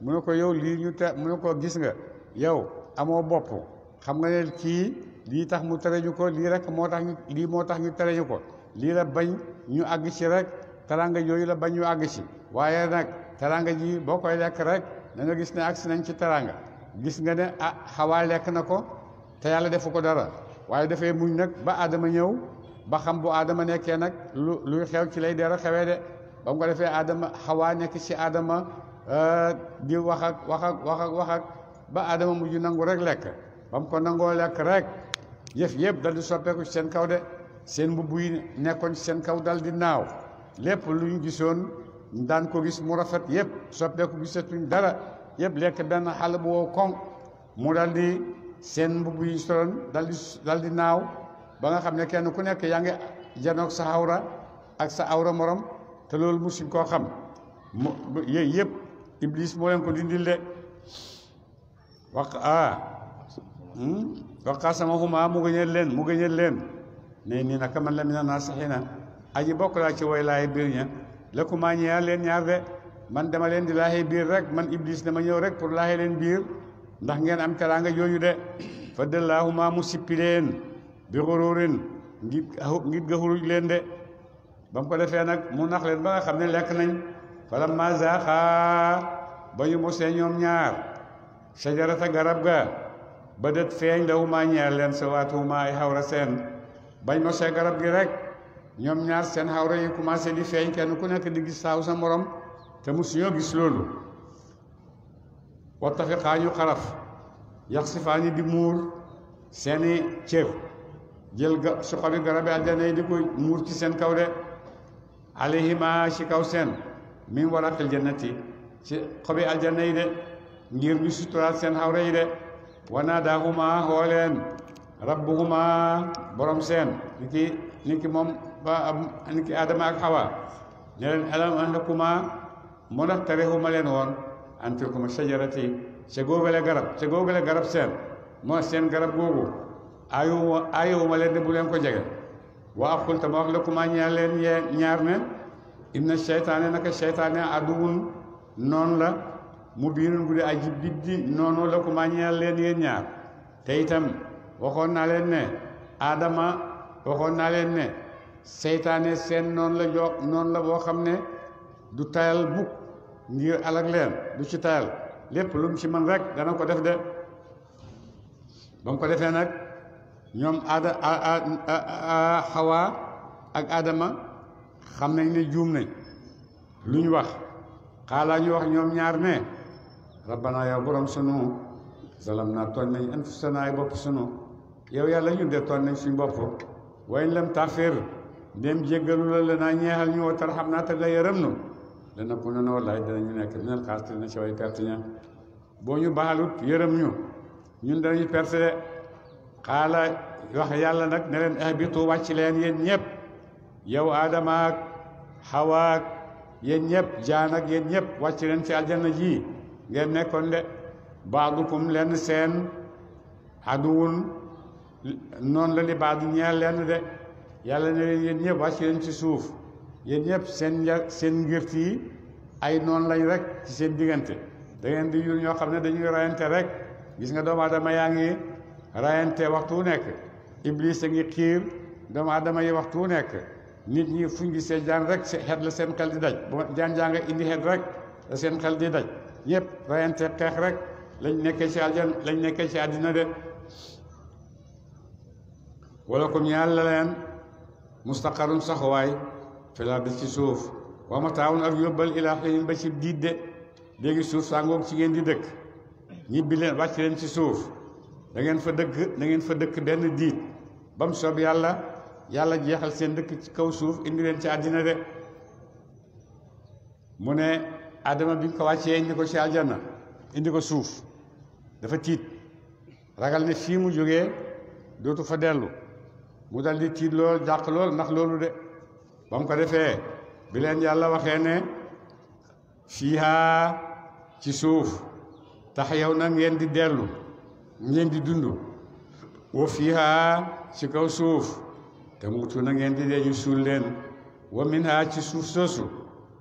mu ne ko yow lii mu ne ko gis nga yow amoo bopp xam nga ne kii lii tax mu tere ñu ko lii rek moo tax ñu tere ñu ko lii la bañ ñu àgg ci rek taranga yooyu la bañ ñu àgg ci waaye nag taranga ji boo koy lekk rek da nga gis ne agsi nañ ci taranga gis nga ne xawaa lekk na ko te yàlla defu ko dara waaye dafay muñ nag ba aadama ñëw ba xam bu aadama nekkee nag luy xew ci lay dara xewee de ba mu ko defee aadama xawaa nekk ci aadama di wax ak ba aadama mujj nangu rek lekk ba mu ko nangoo lekk rek yëpp dal di soppeeku ci seen kaw de seen mbubb yi nekkoon ci seen kaw dal di naaw lépp lu ñu gisoon daan ko gis mu rafet yëpp soppeeku gisatuñ dara yëpp lekk benn xale bu wow koŋ mu dal di seen mbubb yi soloon dal di naaw ba nga xam ne kenn ku nekk yaa ngi janoog sa awra ak sa awra morom te loolu musuñ koo xam yooyu yëpp iblis moo leen ko dindil de waqaasamahuma mu gëñal leen ne nii naka man la mina naasihina aji bokk laa ci way laaye biir ña lakumaa ñeer leen ñaar de man dama leen di laaye biir rek man iblis dama ñëw rek pour laaye leen biir ndax ngeen am teraanga jooju de fa dallahuma mu sippi leen bi xururin ngir ga xuruj leen de ba mu ko defee nag mu nax leen ba nga xam ne lekk nañ falamma zaaqa ba ñu mosee ñoom ñaar sajarata garab ga ba det feeñ lahuma ñeer leen sawaatuhuma ay xawra seen bañ mosee garab gi rek ñoom ñaar seen xawra yi commencé di feeñ kenn ku nekk di gis saaw sa morom te musuñoo gis loolu wattafiqaa ñu xaraf yaxsifaani di muur seeni cër jël su xobi garabi aljana yi di ko muur ci seen kaw de alayhima ci kaw seen min waraqil jannati ci xobi aljana yi de ngir ñu suturaal seen xawra yi de wanaadaahuma xooleen rabbuhuma borom seen ni ki moom ni ki Adama ak Hawa ne leen alam anakuma moo tax terexuma leen woon an tilkuma shajarati ca góogale garab seen moo seen garab googu aayowuma leen ne bu leen ko jege wa aqul ta ma wax lakumaa ñaar leen ñaar ne inna seytaane naka seytaane aduwun noonu la mu biinun bu dee aji biddi noonu lakumaa ñaar leen yéen ñaar te itam waxoon naa leen ne Adama waxoon naa leen ne seytaane seen noonu la boo xam ne du tayal mukk ngir alak leen du ci tayal lépp lu mu ci mën rek dana ko def de ba mu ko defee nag ñoom Hawa ak Adama xam nañ ne juum nañ lu ñu wax xaalaa ñu wax ñoom ñaar ne rabbana yow borom sunu zalam naa tooñ nañ anfusana ay bopp sunu yow yàlla ñun de tooñ nañ suñ bopp wayn lam taxfir ndéem jéggalu la naa ñeexal ñu wa tarxam naa te nga yërëm nu dana ku ne wallaay danañu nekk minal xaasiriina ci way perte ña boo ñu baalut yërëm ñu ñun danañu perte de xaala wax yàlla nag ne leen ihbitu wàcc leen yéen ñëpp yow Adama ak Hawa ak yéen ñëpp jaan ak yéen ñëpp wàcc leen ci aljanna ji ngeen nekkoon de baadukum lenn seen aduwun noonu la li baadu ñeel lenn de yàlla ne leen yéen ñëpp wàcc leen ci suuf yéen ñëpp seen ngirt yi ay noonu lañ rek ci seen diggante da ngeen di yul ñoo xam ne dañuy rayante rek gis nga doomu aadama yaa ngi rayante waxtu wu nekk iblis a ngi xiir doomu aadama yi waxtu wu nekk nit ñi fuñ gisee jaan rek xet la seen xel di daj bu jaan jaa nga indi xet rek la seen xel di daj ñëpp rayante xeex rek lañ nekkee ci aljan lañ nekkee ci àddina de wala comme ñaar la leen mustaqarun saxuwaay filaa bi ci suuf wa mataawun ak yóbbal ilaa xiin ba ci diit de léegi suuf sàngoog ci ngeen di dëkk ñibbi leen wàcc leen ci suuf da ngeen fa dëkk benn diit ba mu soob yàlla jeexal seen dëkk ci kaw suuf indi leen ci àddina de mu ne Adama bi ñu ko wàccee indi ko ci aljanna indi ko suuf dafa tiit ragal ne fii mu jógee dootu fa dellu mu dal di tiit lool jàq lool ndax loolu de ba mu ko defee bi leen yàlla waxee ne fiihaa ci suuf tax yow na ngeen di dellu ngeen di dund wa fiihaa ci kaw suuf te mutu na ngeen di dee ñu suul leen wa minhaa ci suuf soosu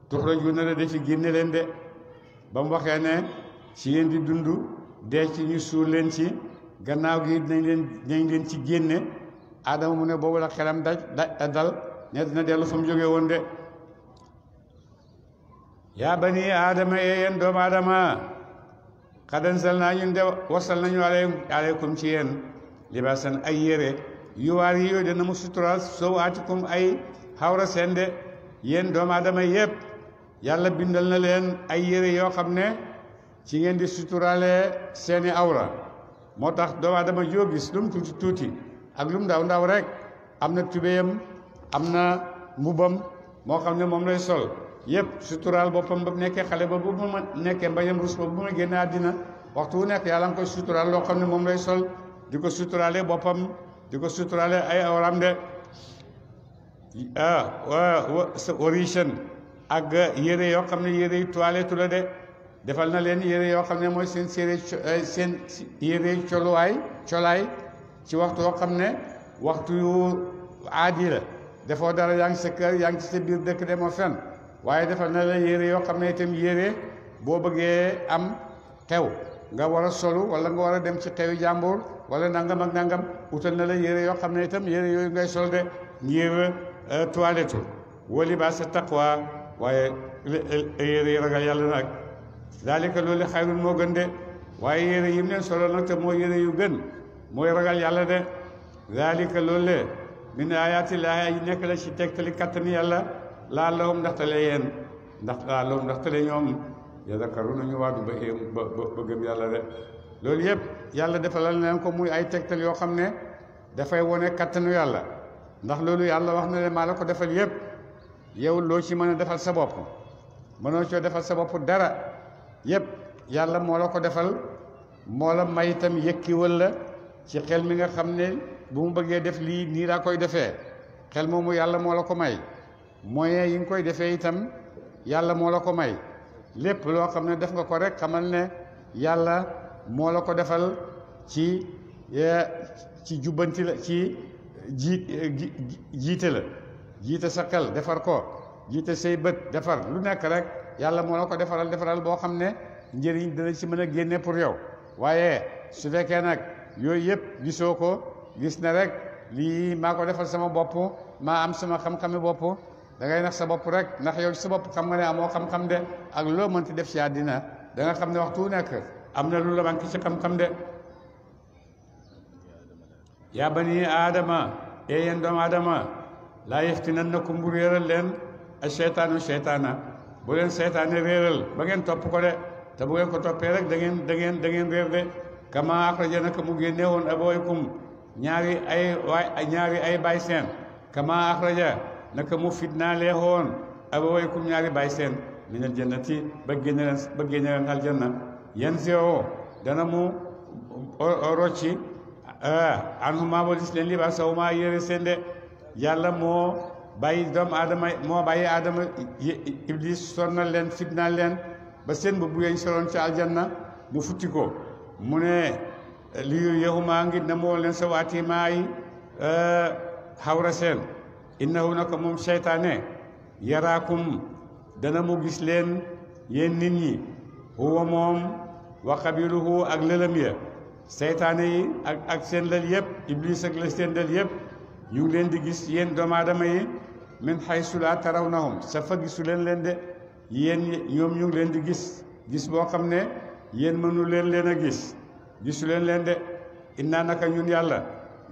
tuxrajuuna la defi génne leen de ba mu waxee ne ci ngeen di dund dee ci ñu suul leen ci gannaaw gi nañ leen ci génne Adama mu ne boobu la xelam dal ne dina dellu fa mu jógee woon de yaa bani Adama yéen doomu Adama xad anzalnaa ñun de wasal nañu aleykum ci yéen libaasan ay yére yuwaar yi yooyu dana mu suturaal sawaatikum ay xawra seen de yéen doomu Adama yépp yàlla bindal na leen ay yére yoo xam ne ci ngeen di suturaale seeni awra moo tax doomu Adama joo gis lu mu tuuti tuuti ak lu mu ndaw ndaw rek am na tubéyam am na mbubam moo xam ne moom lay sol yépp suturaal boppam ba nekkee xale ba bu ma nekkee mbañam rus ba bu ma génne àddina waxtu wu nekk yàlla nga koy suturaal loo xam ne moom lay sol di ko suturaale boppam di ko suturaale ay awram de orichen ak yére yoo xam ne yére yu toilette la de defal na leen yére yoo xam ne mooy seen seen yére colaay ci waxtu yoo xam ne waxtu yu aadi la defoo dara yaa ngi sa kër yaa ngi ci sa biir dëkk demoo fenn waaye defal na la yére yoo xam ne itam yére boo bëggee am xew nga war a solu wala nga war a dem ci xewi jàmbur wala nangam ak nangam utal na la yére yoo xam ne itam yére yooyu ngay sol de ngir toilette wa libaas taqwa waaye yére yi ragal yàlla nag daalika loolu xayrun moo gën de waaye yére yi mu leen solo nag te mooy yére yu gën mooy ragal yàlla de daalika loolu le min ayaatillaahi ay nekk la ci tegtali kattani yàlla laallahum ndaxtale yéen laallahum ndaxtale ñoom yadakkaruuna ñu waadu ba gëm yàlla de loolu yëpp yàlla defalal leen ko muy ay tegtal yoo xam ne dafay wone kattanu yàlla ndax loolu yàlla wax na leen maa la ko defal yëpp yow loo ci mën a defal sa bopp mënoo coo defal sa bopp dara yëpp yàlla moo la ko defal moo la may itam yëkkiwal la ci xel mi nga xam ne bu mu bëggee def lii nii laa koy defee xel moomu yàlla moo la ko may moyen yi nga koy defee itam yàlla moo la ko may lépp loo xam ne def nga ko rek xamal ne yàlla moo la ko defal ci jubbanti la ci jiite la jiite sa xel defar ko jiite say bët defar lu nekk rek yàlla moo la ko defaral boo xam ne njëriñ dana ci mën a génne pour yow waaye su fekkee nag yooyu yëpp gisoo ko gis na rek lii maa ko defal sama bopp maa am sama xam-xami bopp da ngay nax sa bopp rek ndax yow sa bopp xam nga ne amoo xam-xam de ak loo mënti def ci àddina da nga xam ne waxtu nekk am na lu la manqué ci xam-xam de yaa bani aadama ee yéen doomu aadama laa yaftinannakum bu réeral leen a seytaanu seytaana bu leen seytaane réeral ba ngeen topp ko de te bu ngeen ko toppee rek da ngeen réer de kama axraja naka mu génne woon abawaykum ñaari ay baay seen kama axraja naka mu fitnaalee woon abawaykum ñaari baay seen minal jannati ba génne leen aljanna yan sio dana mu rocci anhuma walis leen libaasahuma yére seen de yàlla moo bàyyi doomu aadama moo bàyyi aadama iblis sonnal leen fitnaal leen ba seen bu yeñ soloon ci aljanna mu futti ko mu ne li yahuma ngir na moo leen sa waati maay xawra seen innahu naka moom seytaane yaraakum dana mu gis leen yéen nit ñi huwa moom wa qabiluhu ak lëlëm ya seytaane yi ak seen lël yëpp iblis ak la seen lël yëpp ñu ngi leen di gis yéen doomu aadama yi min haysu laa tarawnahum sa fa gisu leen de yéen ñoom ñu ngi leen di gis boo xam ne yéen mënu leen a gis gisu leen de innaa naka ñun yàlla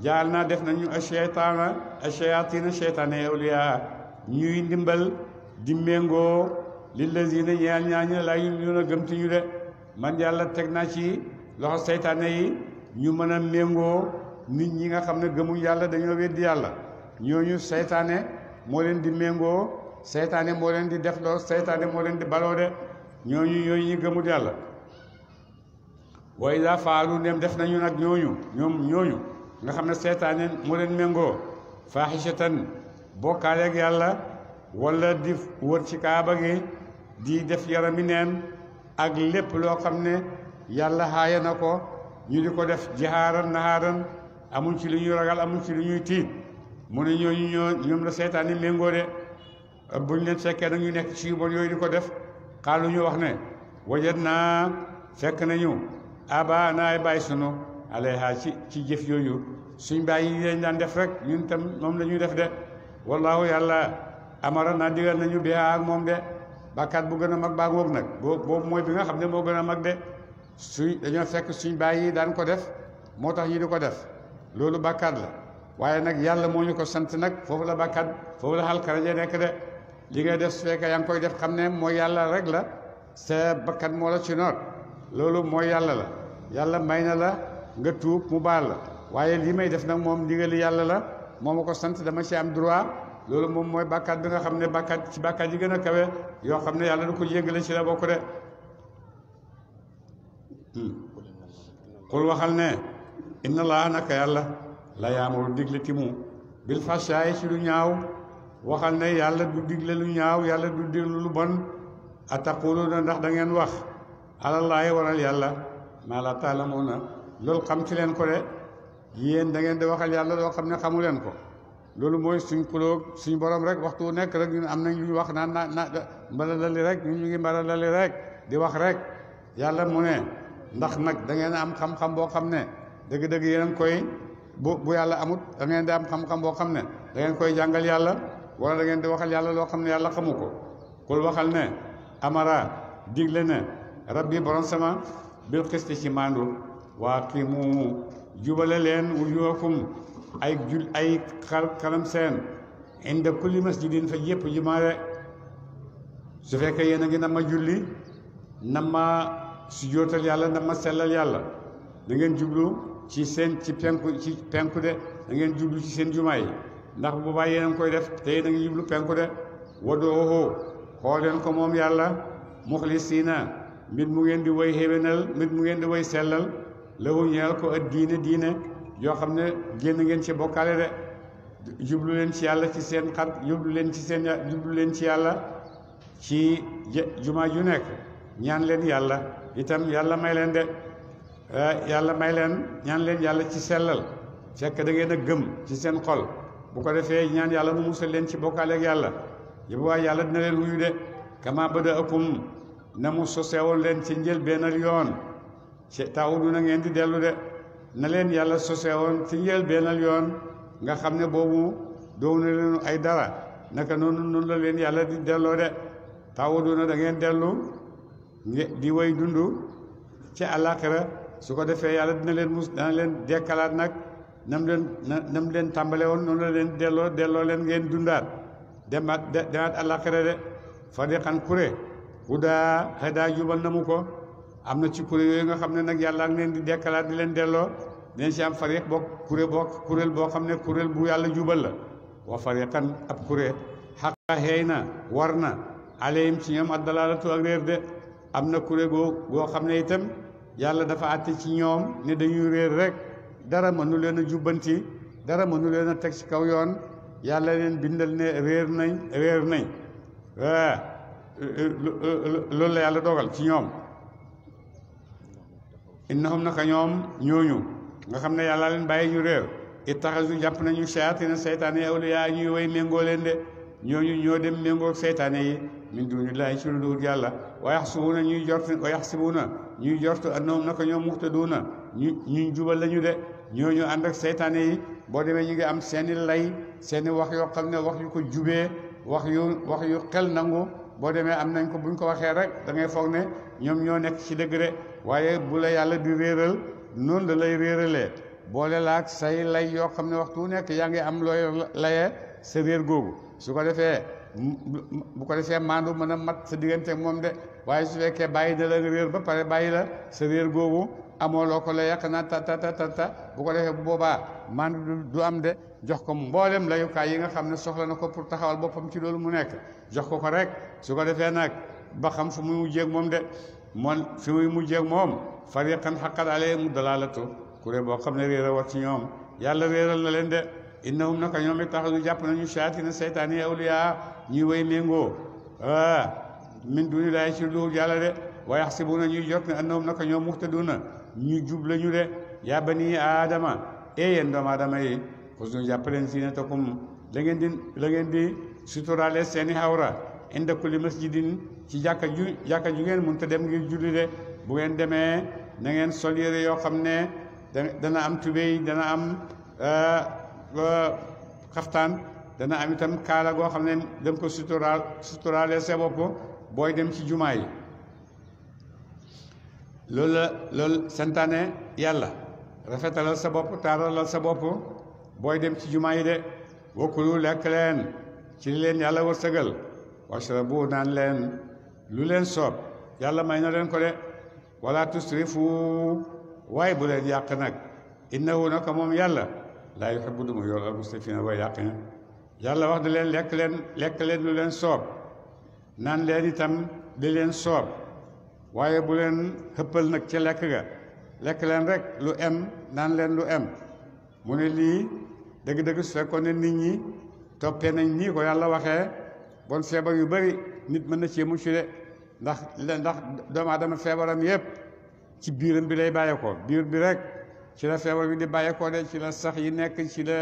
jaal naa def nañu ash-shayaatiina seytaane awliyaa ñuy ndimbal di méngoo lillaziina ñeel ñaaña laa yu'minuuna gëmti ñu de man yàlla teg naa ci loxo seytaane yi ñu mën a méngoo nit ñi nga xam ne gëmuñ yàlla dañoo weddi yàlla ñooñu seytaane moo leen di méngoo seytaane moo leen di def loo seytaane moo leen di baloo de ñooñu ñi gëmul yàlla wa iza faalu ndem def nañu nag ñooñu nga xam ne seytaane moo leen méngoo faaxisatan bokkaaleeg yàlla wala di wër ci kaaba gi di def yarami neen ak lépp loo xam ne yàlla xaaya na ko ñu di ko def jihaaran nahaaran amuñ ci lu ñuy ragal amuñ ci lu ñuy tiit mu ne ñoom la seytaane méngoo de buñ leen fekkee nag ñu nekk ci yu bon yooyu di ko def xaalu ñu wax ne wajat naa fekk nañu aba naay bàyyi sunu alayha ci jëf yooyu suñ bàyyi yi lañ daan def rek ñun tam moom la ñuy def de wallahu yàlla amara naa digal nañu biha ak moom de bàkkaat bu gën a mag baa ngoog nag boobu mooy bi nga xam ne moo gën a mag de dañoo fekk suñ bàyyi daan ko def moo tax ñi di ko def loolu bàkkaat la waaye nag yàlla moo ñu ko sant nag foofu la bàkkaat foofu la xalkaraje nekk de li ngay def su fekkee yaa ngi koy def xam ne mooy yàlla rek la sa bakkat moo la ci noot loolu mooy yàlla la yàlla may na la nga tuub mu baal la waaye li may def nag moom ndigali yàlla la moo ma ko sant dama ci am droit loolu moom mooy bàkkaat bi nga xam ne bàkkaat ci bàkkaat yi gën a kawe yoo xam ne yàlla du ko jéggale ci la bokk de xul waxal ne inna laa naka yàlla la yaamuru digle ti mu bil fahshaa'i ci lu ñaaw waxal ne yàlla du digle lu ñaaw yàlla du digle lu bon ataquluuna ndax da ngeen wax alallaahi waral yàlla maa laa ta'lamuuna loolu xam ci leen ko de yéen da ngeen di waxal yàlla loo xam ne xamu leen ko loolu mooy suñ kulóog suñ borom rek waxtu nekk rek ñun am nañ lu ñu wax naan na mbalalali rek ñun ñu ngi mbalalali rek di wax rek yàlla mu ne ndax nag da ngeen am xam-xam boo xam ne dëgg-dëgg yéen koy bu yàlla amut da ngeen di am xam-xam boo xam ne da ngeen koy jàngal yàlla wala da ngeen di waxal yàlla loo xam ne yàlla xamu ko kul waxal ne amara digle ne rabbi borom sama bil xisti ci maandu waa kii mu jubale leen wujuhakum ay xalam seen inda kulli masjidin fa yëpp jumaare su fekkee yéen a ngi na ma julli na ma sujjóotal yàlla na ma sellal yàlla da ngeen jublu ci penku de da ngeen jublu ci seen jumaa yi ndax bu bàyyi yéen a ngi koy def te yéen a ngi jublu penku de wadoohu xool leen ko moom yàlla muxlisiina mbir mu ngeen di woy xéwénal mbir mu ngeen di woy sellal lahu ñeel ko ak diine yoo xam ne génn ngeen ci bokkaale de jublu leen ci yàlla ci seen xar jublu leen ci yàlla ci jumaa ju nekk ñaan leen yàlla itam yàlla may leen de yàlla may leen ñaan leen yàlla ci sellal fekk da ngeen a gëm ci seen xol bu ko defee ñaan yàlla mu musal leen ci bokkaaleeg yàlla yëpp waaye yàlla dina leen wuyu de kama bada'akum na mu sosewoon leen ci njëlbeenal yoon ci ta'uduna ngeen di dellu de na leen yàlla sosewoon ci njëlbeenal yoon nga xam ne boobu doow na leen ay dara naka noonu la leen yàlla di delloo de ta'uduna da ngeen dellu di way dund ci àllaaxira su ko defee yàlla dina leen dekkalaat nag nam leen tàmbale woon noonu la leen delloo leen ngeen dundaat demaat àllaaxira de fariqan kuré hudaa xedaa jubal na mu ko am na ci kuré yooyu nga xam ne nag yàlla ak leen di dekkalaat di leen delloo leen si am fariq kuréel boo xam ne kuréel bu yàlla jubal la wa fariqan ab kuré xaqa xeey na war na aleyhim ci ñoom ad-dalaalatu ak réer de am na kuré goo xam ne itam yàlla dafa àtte ci ñoom ne dañuy réer rek dara mënu leen a jubbanti dara mënu leen a teg ci kaw yoon yàlla leen bindal ne réer nañ loolu la yàlla dogal ci ñoom innahum naka ñoom ñooñu nga xam ne yàlla leen bàyyi ñu réer ittaxasu jàpp nañu sayaatina seytaane yi awliyaa ñuy way méngoo leen de ñooñu ñoo dem méngoo seytaane yi min duunillaahi ci lu dul yàlla wa yaxsibuuna ñuy jort annahum naka ñoom muhtaduuna ñu jubal lañu de ñooñu ànd ak seytaane yi boo demee ñu ngi am seeni lay seeni wax yoo xam ne wax yu ko jubee wax yu xel nangu boo demee am nañ ko buñ ko waxee rek da ngay foog ne ñoom ñoo nekk ci dëgg de waaye bu la yàlla di réeral noonu la lay réeralee boole laak say lay yoo xam ne waxtu nekk yaa ngi am looy layee sa réer googu su ko defee maandu mën a mat sa diggante moom de waaye su fekkee bàyyi da la réer ba pare bàyyi la sa réer googu amoo loo ko la yàq naa ta bu ko defee bu boobaa maandu du am de jox ko mboolem layukaay yi nga xam ne soxla na ko pour taxawal boppam ci loolu mu nekk jox ko rek su ko defee nag ba xam fu muy mujjeeg moom de moom fi muy mujjeeg moom fariqan haqqat alayhimu dalaalatu kuré boo xam ne réer a war ci ñoom yàlla réeral na leen de innahum naka ñoom ittaxazu jàpp nañu sayaatina seytaane awliyaa ñuy way méngoo min duunillaahi ci lu yàlla de wa yaxsibuuna ñuy jot ne annahum naka ñoom muhtaduuna ñu jub lañu de yaa bani aadama yéen doomu aadama yi xuzu jàpp leen zinatakum la ngeen di suturaale seeni xawra inda kulli masjidin ci jàkka ju ngeen mun te dem ngir julli de bu ngeen demee na ngeen sol yére yoo xam ne dana am tubéy dana am xaftaan dana am itam kaala goo xam ne dem ko suturaale sa bopp booy dem ci jumaa yi loolu santaane yàlla rafetalal sa bopp taaralal sa bopp booy dem ci jumaa yi de wakkulu lekk leen ci li leen yàlla wërsëgal washrabu naan leen lu leen soob yàlla may na leen ko de wala tusrifu waaye bu leen yàq nag innahu naka moom yàlla laa yuhibbu du mu yor al musrifina way yàq na yàlla wax da leen lekk leen lu leen soob naan leen itam li leen soob waaye bu leen xëppal nag ca lekk ga lekk leen rek lu em naan leen lu em mu ne lii dëgg-dëgg su fekkoon ne nit ñi toppee nañ nii ko yàlla waxee bon feebar yu bari nit mën na cee mucc de ndax doomu aadama feebaram yépp ci biiram bi lay bàyyeekoo biir bi rek ci la feebar bi di bàyyeekoo de ci la sax yi nekk ci la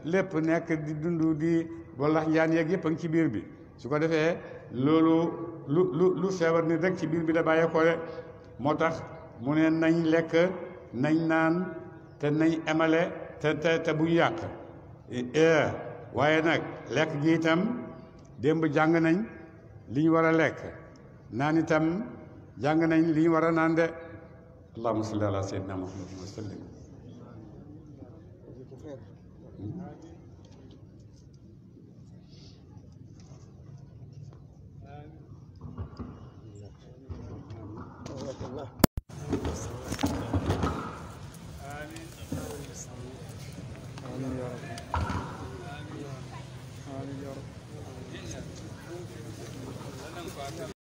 lépp nekk di dund di wala njaan yeeg yëpp a ngi ci biir bi su ko defee loolu lu feebar nit rek ci biir bi la bàyyeekoo de moo tax mu ne nañ lekk nañ naan te nañ emale te buñ yàq waaye nag lekk gi itam démb jàng nañ li ñu war a lekk naan itam jàng nañ li ñu war a naan de allahumma salli ala sayyidina muhammadin wa sallim